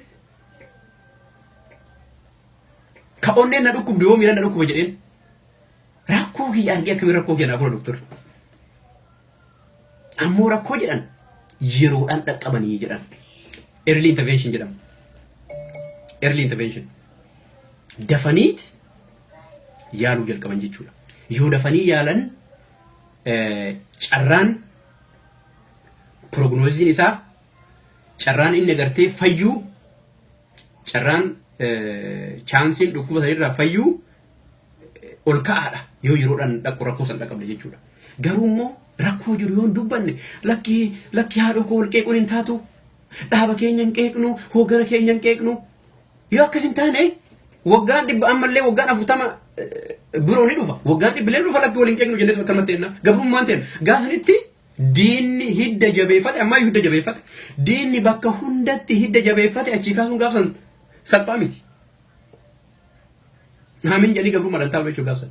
ka onneen na dhukkubdu yoo miila na dhukkuba jedheen rakkoo kiyya argee akkamiin rakkoo kiyya naa fura doktorri. Ammoo rakkoo jedhan yeroodhaan dhaqqabanii jedhan. Early intervention jedhama. Early intervention. Dafaniit yaaluu jalqaban jechuudha. Yoo dafanii yaalan carraan prognoosiin isaa carraan inni agartee fayyuu carraan chaansiin dhukkuba sanirraa fayyuu ol ka'aadha yoo yeroodhaan dhaqqu rakkoo san dhaqqabne jechuudha. Garuu immoo rakkoo jiru yoo hin dubbanne lakki haadha koo ol qeequun hin taatu dhaaba keenya hin qeeqnu hooggana keenya hin qeeqnu yoo akkas hin taane waggaan 100 ammallee waggaan 40 biroo ni dhufa waggaan 100 illee dhufa lakki waliin qeeqnu jennee akkanumatti jenna gabrummaan ta'e gaafanitti diinni hidda jabeeffate ammaa hidda jabeeffate diinni bakka hundatti hidda jabeeffate achii kaasuun gaafsan salphaa miti. Aamin jedhanii gabrummaadhaan taa'u jechuudha gaafsan.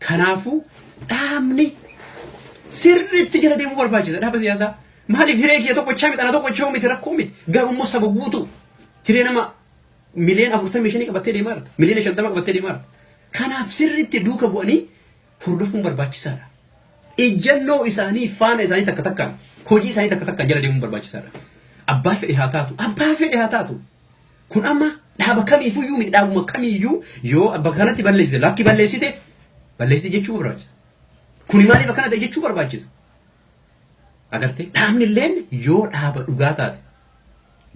Kanaafuu dhaabni sirriitti jala deemuu barbaachisa dhaaba siyaasaa. Maaliif hiree kiyya tokkochaa miti ana tokkochaa miti rakkoo miti garuu immoo saba guutuu hiree nama miliyoona 45 qabattee deemaa jirta miliyoona 50 qabattee deemaa jirta. Kanaaf sirriitti duuka bu'anii hordofuun barbaachisaadha. Ejjennoo isaanii faana isaanii takka takkaan hojii isaanii takka takkaan jala deemuun barbaachisaadha. Abbaa fedhe haa taatu abbaa fedhe haa taatu kun amma dhaaba kamiifuyyuu miti dhaabuma kamiiyyuu yoo abba kanatti balleessite lakki balleessite balleessite jechuu barbaachisa. Kuni maaliif akkana ta'e jechuu barbaachisa. Agartee dhaabni illeen yoo dhaaba dhugaa taate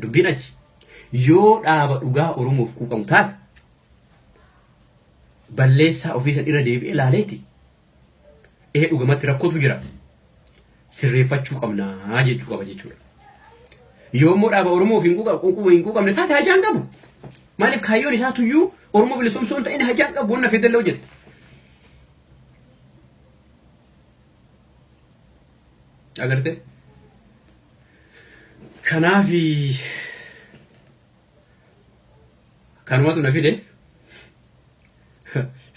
dubbiin achi yoo dhaaba dhugaa Oromoof quuqamu taate balleessaa ofii san irra deebi'ee ilaaleeti. Ee dhugamatti rakkootu jira sirreeffachuu qabnaa jechuu qaba jechuudha. Yoo immoo dhaaba Oromoof hin quuqamne taate hajaan qabu. Maaliif kaayyoon isaa tuyyuu Oromoo bilisoomsuu hin ta'in hajaan qabu wanna fedhallee hojjette. Agartee? Kanaafi kanumatu na fide.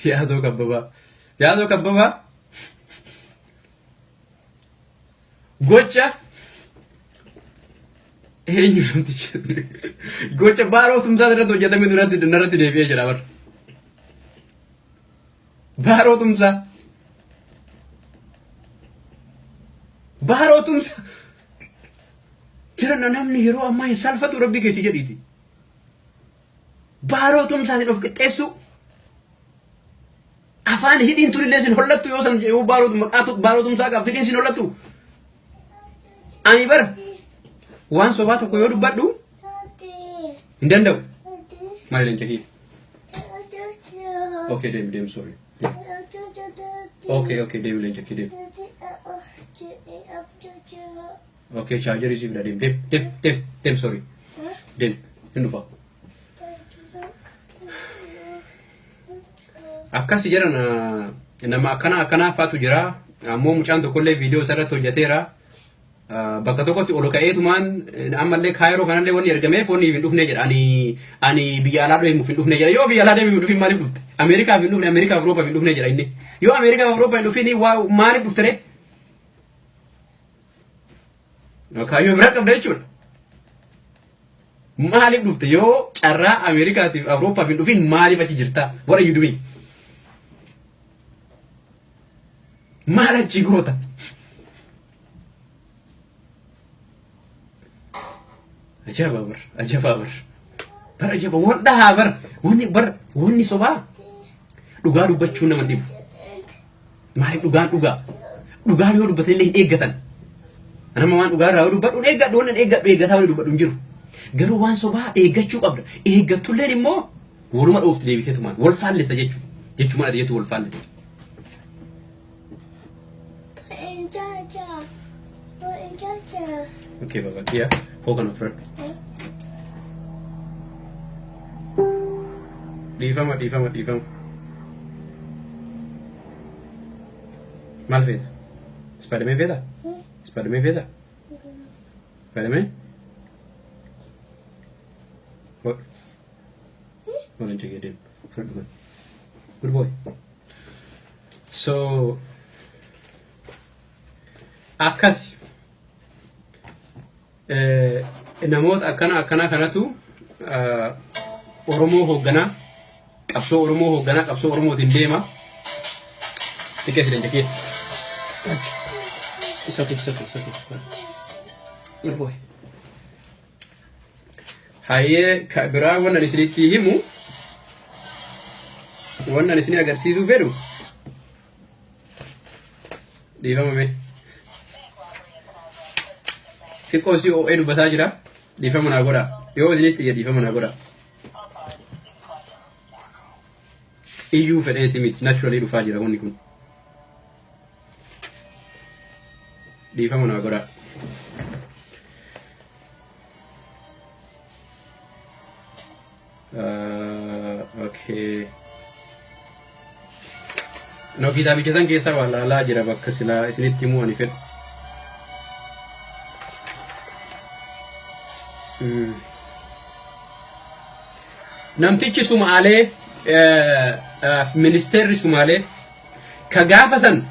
Yaasoo Kabbabaa. Yaasoo Kabbabaa gocha eenyu namtichi gocha Baaroo Tumsaa irratti hojjetame duratti narratti deebi'ee jira bara. Baaroo Tumsaa. Baaroo Tumsaa. Jira namni yeroo ammaa hin salphatu rabbii keetii jedhiiti. Baaroo Tumsaatiin of qixxeessuu. Afaan hidhiin turillee sin hollattu yoo san yoo Baaroo maqaa Baaroo Tumsaa qabdu hidhiin sin hollattu. Ani bara waan sobaa tokko yoo dubbadhu hin danda'u. Maali leenca kiyya? Okay, deemi deemi, sorry. Okay, deemi leenca kiyya, deemi. Okay, chargerii siif deemi deemi deemi deemi deemi, sorry. Deemi, hin dhufa. Akkasi jedhan nama akkana akkanaa faatu jira. Ammoo mucaan tokkollee viidiyoo isarratti hojjeteera. Bakka tokkotti ol ka'eetumaan ammallee Kaayiroo kanallee wanni ergameef wanni hin dhufne jedha. Ani biyya alaa deemuuf hin dhufne jedha. Yoo biyya alaa deemuuf hin dhufin maaliif dhufte? Ameerikaaf hin dhufne, Ameerikaaf Awuroopaaf hin dhufne jedha inni. Yoo Ameerikaaf Awurooppaa hin dhufin maaliif dhufte ree? Kaayyoo biraa qabda jechuudha. Maaliif dhufte yoo carraa Ameerikaatiif Awurooppaaf hin dhufin maaliif achi jirta? What are you doing? Maal achi goota? Ajaa'iba bar, ajaa'iba bar. Bar ajaa'iba, wal dhahaa bar. Wanni bar, wanni sobaa dhugaa dubbachuu nama dhibu. Maaliif dhugaan dhugaa? Dhugaa yoo dubbatan illee hin eeggatan. Nama waan dhugaa irraa yoo dubbadhu hin eeggadhu, waan hin eeggadhu eeggataa waan dubbadhu hin jiru. Garuu waan sobaa eeggachuu qabda. Eeggattulleen immoo waluma dhoofti deebiteetumaan wal faallessa jechuudha. Jechumaan ati jettu wal faallessa. Okay, baba kiya hoo kana fudhadhu. Dhiifama, dhiifama, dhiifama. Maal feeta? Spiderman feeta? Spiderman feeta? Spiderman? Hodhu. Hodhu jegee deemu. Fudhadhu kana. Good boy. So akkas namoota akkana akkanaa kanatu Oromoo hoogganaa, qabsoo Oromoo hoogganaa, qabsoo Oromootiin deema. Xiqqeessi dandeettii. It's okay, it's okay, it's okay. Good boy. Hayyee, ka biraa wannan isinitti himu, wannan isinii agarsiisuu fedhu, dhiifama mee. Xiqqoo si oo'ee dubbataa jira. Dhiifama naa godha. Yoo isinitti iyya dhiifama naa godha. Iyyuu fedheeti miti, naturally dhufaa jira wanni kun. Dhiifama naa godha. Okay. No, kitaabicha san keessaa waa laalaa jira bakka silaa isinitti himuu ani fedhu. Namtichi Sumaalee, ministeerri Sumaalee ka gaafa san,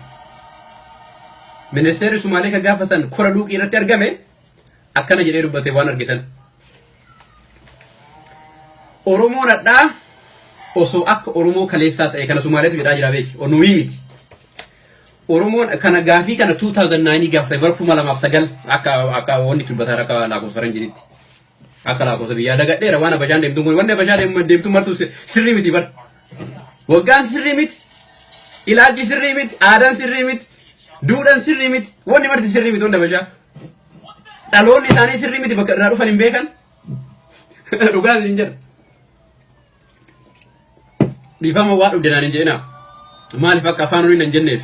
ministeerri Sumaalee ka gaafa san kora luuqii irratti argame akkana jedhee dubbate waan argisan. Oromoon hadhaa osoo akka Oromoo kaleessaa ta'e, kana Sumaaleetu jedhaa jira beeki, nuyi miti. Oromoon kana gaafii kana 2009 gaafate, bara 2009 akka wanni dubbataa akka lakkoofsa faranjiitti. Akka lakkoofsa biyyaa dagadheera, waan Habashaan deemtu kun, wanni Habashaan deemtu martu sirrii miti bara. Waggaan sirrii miti. Ilaalchi sirrii miti. Aadaan sirrii miti. Duudhaan sirrii miti. Wanni marti sirrii miti wanta Habashaa. Dhaloonni isaanii sirrii miti, bakka irraa dhufan hin beekan. Dhugaa isin jedha. Dhiifama, waa dhugde naan hin jedhinaa. Maaliif akka afaan olii nan jenneef.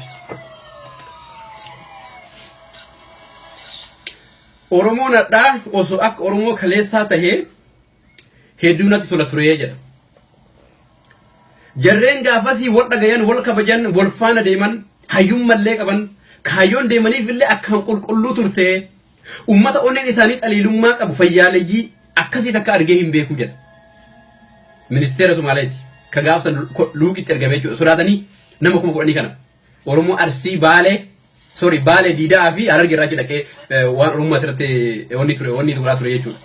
Oromoon hadhaa osoo akka Oromoo kaleessaa tahee hedduu natti tola turee jedha. Jarreen gaafasii wal dhagayan, wal kabajan, wal faana deeman, hayyummallee qaban, Kaayyoon deemaniif illee akkaan qulqulluu turte. Ummata onneen isaanii xaliilummaa qabu fayyaaleyyii akkasii takka argee hin beeku jedha. Ministeera Somaaleeti. Ka gaafsan luuqitti ergame jechuudha. Sodaatanii nama 10,000 kana. Oromoo Arsii Baalee sorry Baalee Diidaa fi Harargee irraa achi dhaqee waan Oromummaa irratti wanni ture wanni godhaa ture jechuudha.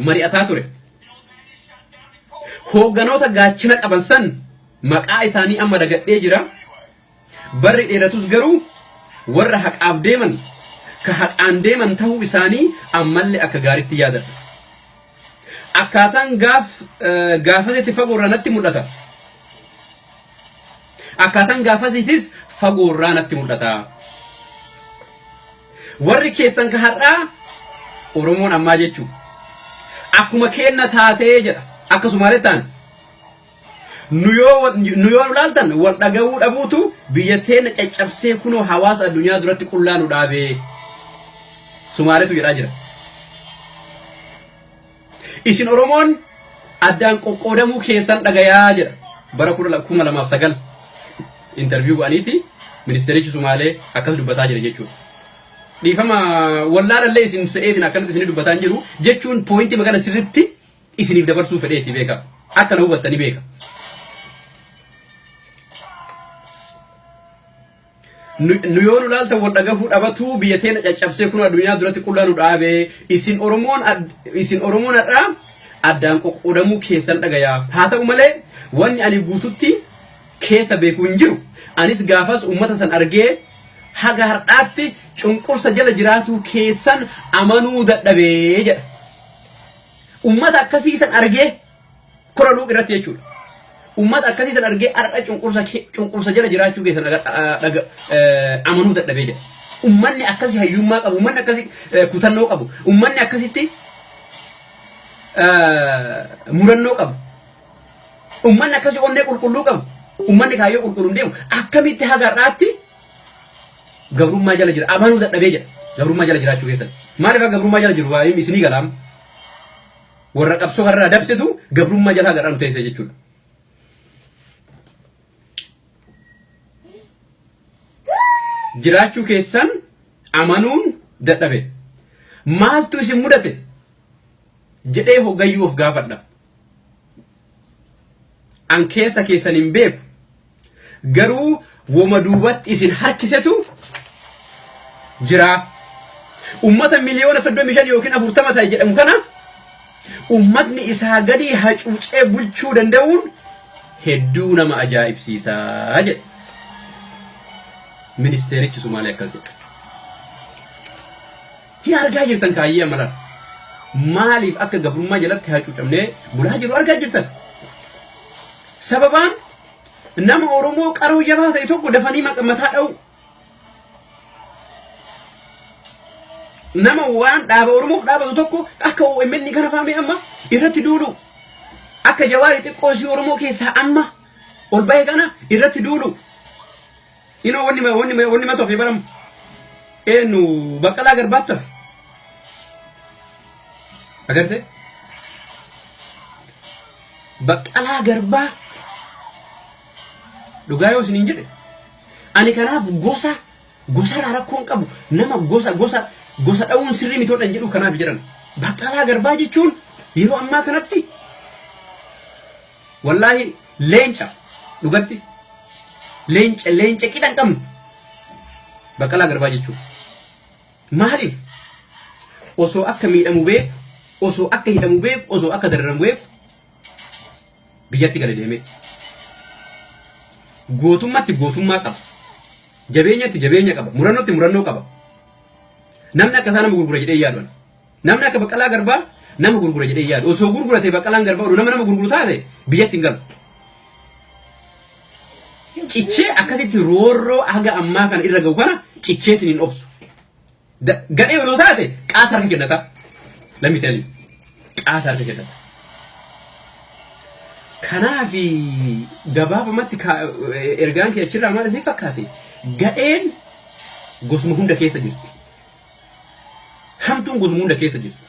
Mari'ataa ture. Hoogganoota gaachina qaban san maqaa isaanii amma dagadhee jira. Barri dheeratus garuu warra haqaaf deeman ka haqaan deeman ta'uu isaanii ammallee akka gaariitti yaadadha. Akkaataan gaaf gaafasitti fagoorraa natti mul'ata. Akkaataan gaafasiitis fagoorraa natti mul'ata. Warri keessan ka har'aa Oromoon ammaa jechuu akkuma keenna taatee jedha. Akka Sumaalee ta'an nu yoo nu yoo nu laaltan wal dhaga'uu dhabuutu biyya teenya caccabsee kunoo hawaasa addunyaa duratti qullaa nu dhaabee Sumaaletu jedhaa jira. Isin Oromoon addaan qoqqoodamuu keessan dhagayaa jedha bara 2009 interview godhaniiti ministeerichi Sumaalee akkas dubbataa jira jechuudha. Dhiifama wallaalallee isin se'eetiin akkanatti isin dubbataa hin jiru jechuun poointii magana sirriitti isiniif dabarsuu fedheeti beeka. Akka na hubattanii beeka. Nu yoo nu laaltan wal dhagahuu dhabatuu biyya teena caccabsee kun addunyaa duratti qullaa nu dhaabee isin Oromoon isin Oromoon har'aa addaan qoqqoodamuu keessan dhagayaa. Haa ta'u malee wanni ani guututti keessa beeku hin jiru. Anis gaafas uummata san argee haga har'aatti cunqursa jala jiraatuu keessan amanuu dadhabee jedha. Uummata akkasii san argee kora luuq irratti jechuudha. Uummata akkasii san argee har'a cunqursa jala jiraachuu keessan amanuu dadhabee jedha. Uummanni akkasii hayyummaa qabu, uummanni akkasii kutannoo qabu, uummanni akkasitti murannoo qabu. Uummanni akkasii onnee qulqulluu qabu, uummanni kaayyoo qulqulluun deemu akkamitti haga har'aatti gabrummaa jala jira amanuu dadhabee jedha. Gabrummaa jala jiraachuu keessan. Maaliif akka gabrummaa jala jiru waa isinii galaam. Warra qabsoo har'aa dabsitu gabrummaa jala haga har'aa nu teessee jechuudha. Jiraachuu keessan amanuun dadhabe. Maaltu isin mudate? Jedhee hoggayyuu of gaafadha. An keessa keessan hin beeku. Garuu woma duubatti isin harkisetu jira. Ummata miliyoona 35 yookiin 40 ta'e jedhamu kana ummatni isaa gadi hacuucee bulchuu danda'uun hedduu nama ajaa'ibsiisaa jedhe. Ministeerichi Sumaalee akkas jedhe. Hin argaa jirtan kaayyee amala. Maaliif akka gabrummaa jalatti hacuucamnee bulaa jiru argaa jirtan. Sababaan nama Oromoo qaroo jabaa ta'e tokko dafanii mataa dha'u. Nama waan dhaaba Oromoof dhaabatu tokko akka OMN kana faamee amma irratti duulu. Akka Jawaari xiqqoo isii Oromoo keessaa amma ol bahe kana irratti duulu. Inoo wanni wanni wanni mata ofii baramu. Eenyu Baqqalaa Garbaatti hafe. Agartee? Baqqalaa Garbaa dhugaa yoo isiniin jedhe ani kanaaf gosa gosarraa rakkoo hin qabu nama gosa gosa gosa dha'uun sirrii miti hodhan jedhu kanaaf jedhan Baqqalaa Garbaa jechuun yeroo ammaa kanatti wallaahi leenca dhugatti leenca leenca qixa hin qabne Baqqalaa Garbaa jechuun maaliif osoo akka miidhamu beeku osoo akka hidhamu beeku osoo akka dararamu beeku biyyatti gale deemee gootummatti gootummaa qaba jabeenyatti jabeenya qaba murannootti murannoo qaba namni akka isaa nama gurgura jedhee yaadu ani. Namni akka Baqqalaa Garbaa nama gurgura jedhee yaadu osoo gurgurate Baqqalaan Garbaa oduu nama nama gurguru taate biyyatti hin galu. Cichee akkasitti roorroo haga ammaa kana irra gahu kana cicheetiin hin obsu. Gadhee odoo taate qaata harka kennata. Let me tell you. Qaata harka kennata. Kanaaf gabaabumatti ergaan kee achirraa maal isin fakkaate? Gadheen gosuma hunda keessa jirti. Hamtuun gosuma hunda keessa jirti.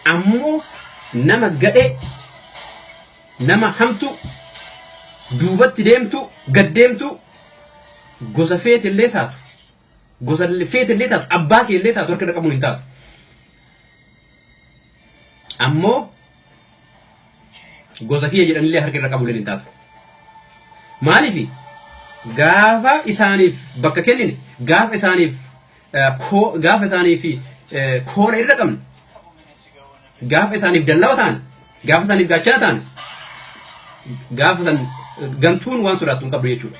Ammoo nama gadhee nama hamtuu Duubatti deemtu, gad deemtu, gosa feetillee taatu, gosa feetillee taatu, abbaa keellee taatu harka irra qabuun hin taatu. Ammoo gosa kiyya jedhanillee harka irra qabuun hin taatu. Maaliif gaafa isaaniif bakka kennine, gaafa isaaniif gaafa isaaniif koola irra qabne, gaafa isaaniif dallawa ta'an, gaafa isaaniif gaachana ta'an, gaafa san gantuun waan sodaattu hin qabdu jechuudha.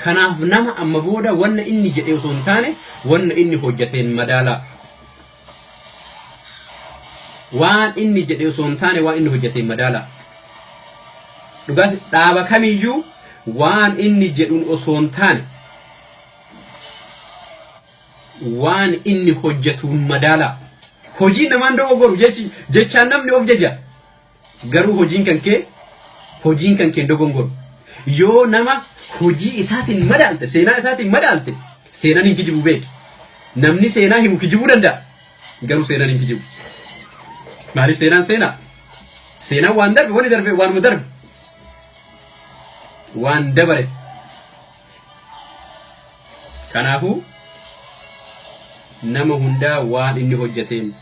Kanaaf nama amma booda wanna inni jedhee osoo hin taane wanna inni hojjeteen madaalaa. Waan inni jedhee osoo hin taane waan inni hojjeteen madaalaa. Dhugaas dhaaba kamiyyuu waan inni jedhuun osoo hin taane waan inni hojjetuun madaalaa. Hojii namaan dogoggoru jechaan namni of jaja. Garuu hojiin kan kee hojiin kan kee dogongoru. Yoo nama hojii isaatiin madaalte, seenaa isaatiin madaalte, seenaan hin kijibu beeki. Namni seenaa himu kijibuu danda'a. Garuu seenaan hin kijibu. Maaliif seenaan seenaa? Seenaan waan darbe, wanni darbe waanuma darbe. Waan dabare. Kanaafuu nama hundaa waan inni hojjeteen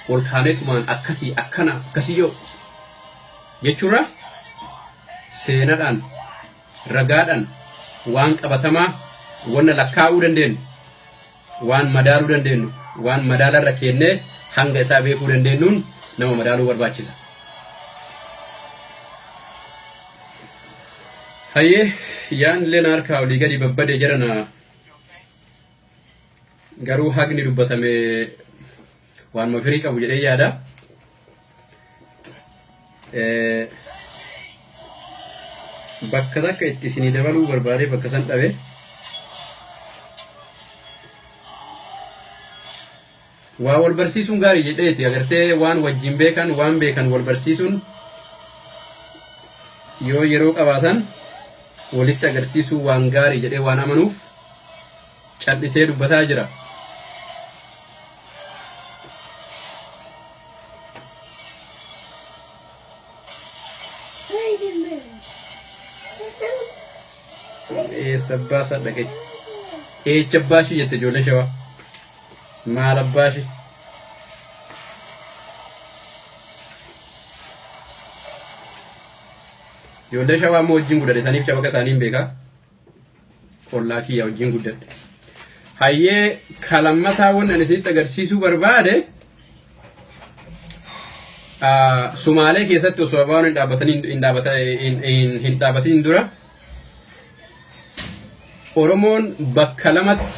ol kaaneetumaan akkasii akkana akkasii yoo jechuurra seenadhaan ragaadhaan waan qabatamaa wanna lakkaa'uu dandeenyu waan madaaluu dandeenyu waan madaalarra keennee hanga isaa beekuu dandeenyuun nama madaaluu barbaachisa. Hayyee yaan illee na harkaa olii gadi babbade jedhana garuu haqni dubbatame waanuma firii qabu jedhee yaada. Bakka takka itti isinii dabaluu barbaadee bakka san dhabe. Waa wal barsiisuun gaarii jedheeti agartee waan wajjin beekan waan beekan wal barsiisuun yoo yeroo qabaatan walitti agarsiisuu waan gaarii jedhee waan amanuuf cal'isee dubbataa jira. Wait a minute. Eessa abbaa isaa dhaqe? Eecha abbaa ishii jette ijoollee shawaa. Maal abbaa ishii? Ijoollee shawaa immoo wajjin guddadhe saniif shabaqa isaanii hin beekaa. Ollaa kiyya wajjin guddadhe. Hayyee kalammataa wanni ani isinitti agarsiisuu barbaade Sumaalee keessatti osoo abaan hin dhaabbatanii hin dhaabbatiin dura Oromoon bakka lamatti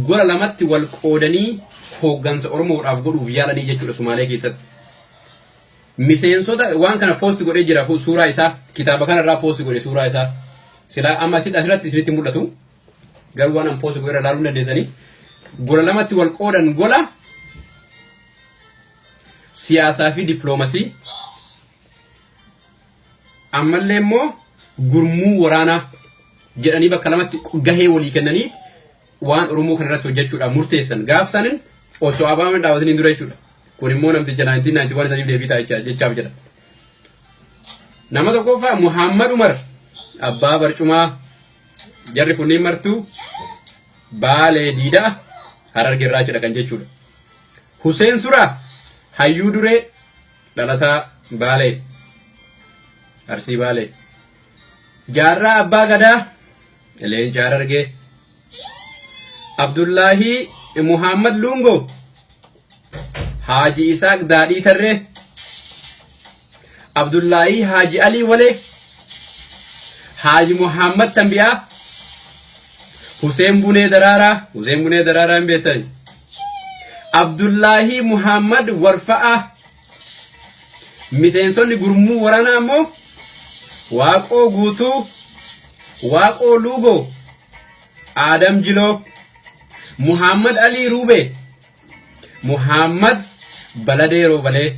gola lamatti wal qoodanii hooggansa Oromoodhaaf godhuuf yaalanii jechuudha Sumaalee keessatti. Miseensota waan kana poosti godhee jira suuraa isaa kitaaba kanarraa poosti godhe suuraa isaa. Silaa amma asirratti isinitti mul'atu. Garuu waan an poosti godhe irra ilaaluu hin dandeessanii. Gola lamatti wal qoodan gola siyaasaa fi dippiloomasii ammallee immoo gurmuu waraanaa jedhanii bakka lamatti gahee walii kennanii waan Oromoo kana irratti hojjechuudhaaf murteessan gaaf sanin osoo ABO'n hin dhaabatiniin dura jechuudha. Kun immoo namticha 1991 saniif deebii ta'a jechaaf jedha. Nama tokkoffaa Muhammad Umar abbaa barcumaa jarri kunniin martuu Baalee Diidaa Hararge irraa jedha kan jechuudha. Huseen Suraa hayyuu duree dhalataa Baalee Arsii Baalee. Jaarraa Abbaa Gadaa Leenca Harargee. Abdullaahii Muhammad Luungoo Haaji Isaaq Daadhii Tarree Abdullaahii Haaji Alii Walee Haaji Muhammad Tambiyaa Huseen Bunee Daraaraa Huseen Bunee Daraaraa hin beektani Abdullaahii Muhammad Warfa'aa Miseensonni gurmuu waraanaa ammoo Waaqoo Guutuu, Waaqoo Luugoo, Aadam Jiloo, Muhammad Alii Ruubee, Muhammad Baladee Roobalee,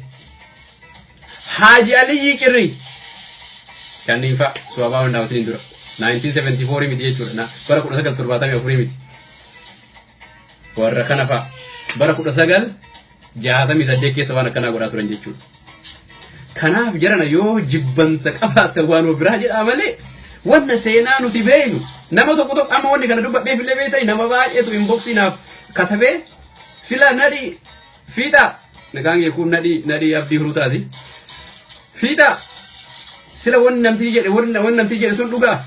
Haaji Aliyyii Cirrii kanneen fa'a su'abaa hundaa'utiin dura 1974 miti jechuudha bara 1974 miti warra kana fa'a bara 19 68 keessa waan akkanaa godhaa turan jechuudha. Kanaaf jarana yoo jibbansa qabaatan waan biraa jedhaa malee, wanna seenaa nuti beeynu nama tokko tokko amma wanni kana dubbadheef illee beektan nama baay'eetu inboxii naaf katabee sila Nadhii Fiixaa, maqaan kee kun Nadhii Abdii Huruutaati. Fiixaa, sila wanni namtii jedhe, wanni namtii jedhe sun dhugaa,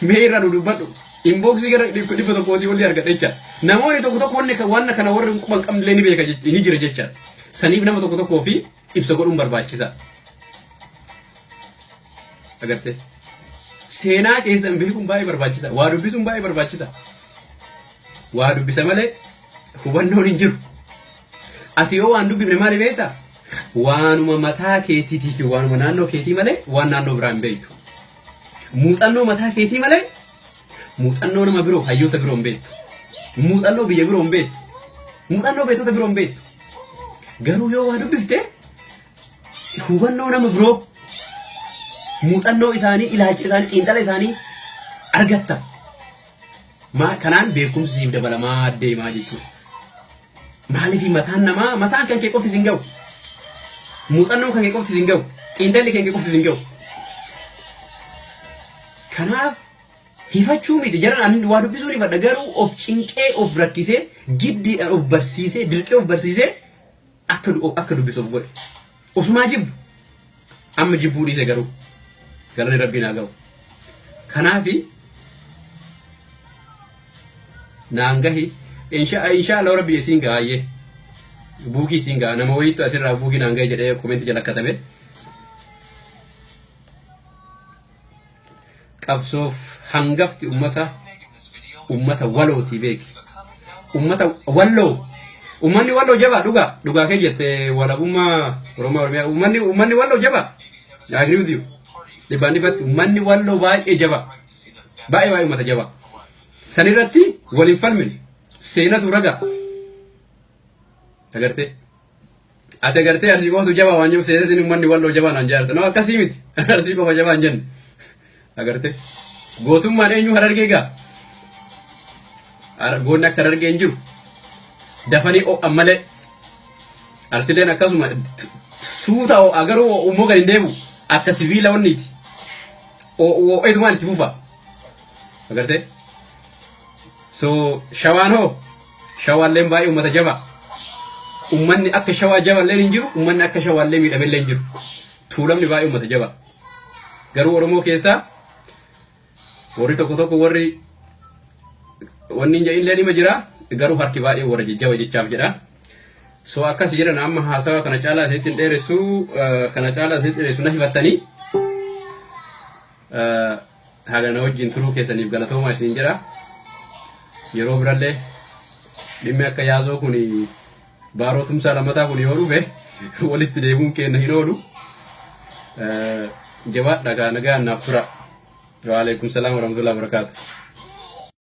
mee irraa nu dubbadhu. Inboxii gara 100tii olii argadhe jecha. Namoonni tokko tokko wanni wanna kana warri quban qabnillee ni beeka, ni jira jecha. Saniif nama tokko tokkoo fi ibsa godhuun barbaachisa. Agartee? Seenaa keessan beekuun baay'ee barbaachisa. Waa dubbisuun baay'ee barbaachisa. Waa dubbisa malee hubannoon hin jiru. Ati yoo waan dubbifne maali beektaa? Waanuma mataa keetiitii fi waanuma naannoo keetii malee waan naannoo biraa hin beektu. Muuxannoo mataa keetii malee muuxannoo nama biroo, hayyoota biroo hin beektu. Muuxannoo biyya biroo hin beektu. Muuxannoo beektota biroo hin beektu. Garuu yoo waa dubbifte hubannoo nama biroo, muuxannoo isaanii, ilaalcha isaanii, xiinxala isaanii argatta. Kanaan beekumsi siif dabalamaa deemaa jechuudha. Maaliif mataan namaa, mataan kan kee qofti sin ga'u. Muuxannoon kan kee qofti sin ga'u. Xiinxalli kan kee qofti sin ga'u. Kanaaf hifachuu miti, jaran ani waa dubbisuu ni fadha, garuu of cinqee, of rakkisee, giddiidhaan of barsiisee, dirqee of barsiisee akka dubbisu of godhe. Osumaa jibbu. Amma jibbuu dhiise garuu. Galanni Rabbiin haa ga'u. Kanaafi naan gahi, insha Allah Rabbi isiin gahaayye. Buukii isiin gaha, nama wayiitu asirraa buukii naan gahi jedhee commentii jala katabe. Qabsoof hangafti ummata walootii beeki. Ummata Walloo. Ummanni Walloo jabaa, dhugaa dhugaa kee jette. Walabummaa Oromoo, Oromiyaa, ummanni Walloo jabaa. I agree with you. Dhibbaan dhibbatti ummanni Walloo baay'ee jabaa. Baay'ee baay'ee ummata jabaa. Sanirratti waliin falmine, seenatu ragaa. Agartee? Ati agartee Arsii qofatu jabaa waan jiru seenatiin ummanni Walloo jabaa naan jaarta. No, akkasii miti. Arsii qofa jabaa hin jenne. Agartee? Gootummaan eenyu Harargee gaa? Goonni akka Harargee hin jiru. Dafanii ho'an malee. Arsileen akkasuma suuta ho'a, garuu ho'ummoo gadi hin deebi'u. Akka sibiila wanniiti. Ho'eetumaan itti fufa. Agartee? So Shawaan hoo? Shawaalleen baay'ee uummata jabaa. Uummanni akka Shawaa jaballee hin jiru, uummanni akka Shawaallee miidhamellee hin jiru. Tuulamni baay'ee uummata jabaa. Garuu Oromoo keessaa warri tokko tokko, warri wanni hin jedhinillee nima jira, garuu harki baay'ee warra jajjaba jechaaf jedha. So akkas jedhan. Amma haasawa kana caalaa isinitti hin dheeressu, kana caalaa isinitti dheeressu na hifattanii. Haga na wajjin turuu keessaniif galatoomaa isiniin jedha. Yeroo birallee dhimmi akka Yaazoo kun, Baaroo Tumsaa lammataa kun yoo dhufe walitti deemuun keenya hin oolu. Jabaadha gaa, nagaan naaf tura. Waalaikum salaam warahmatullahi wabarakatuh.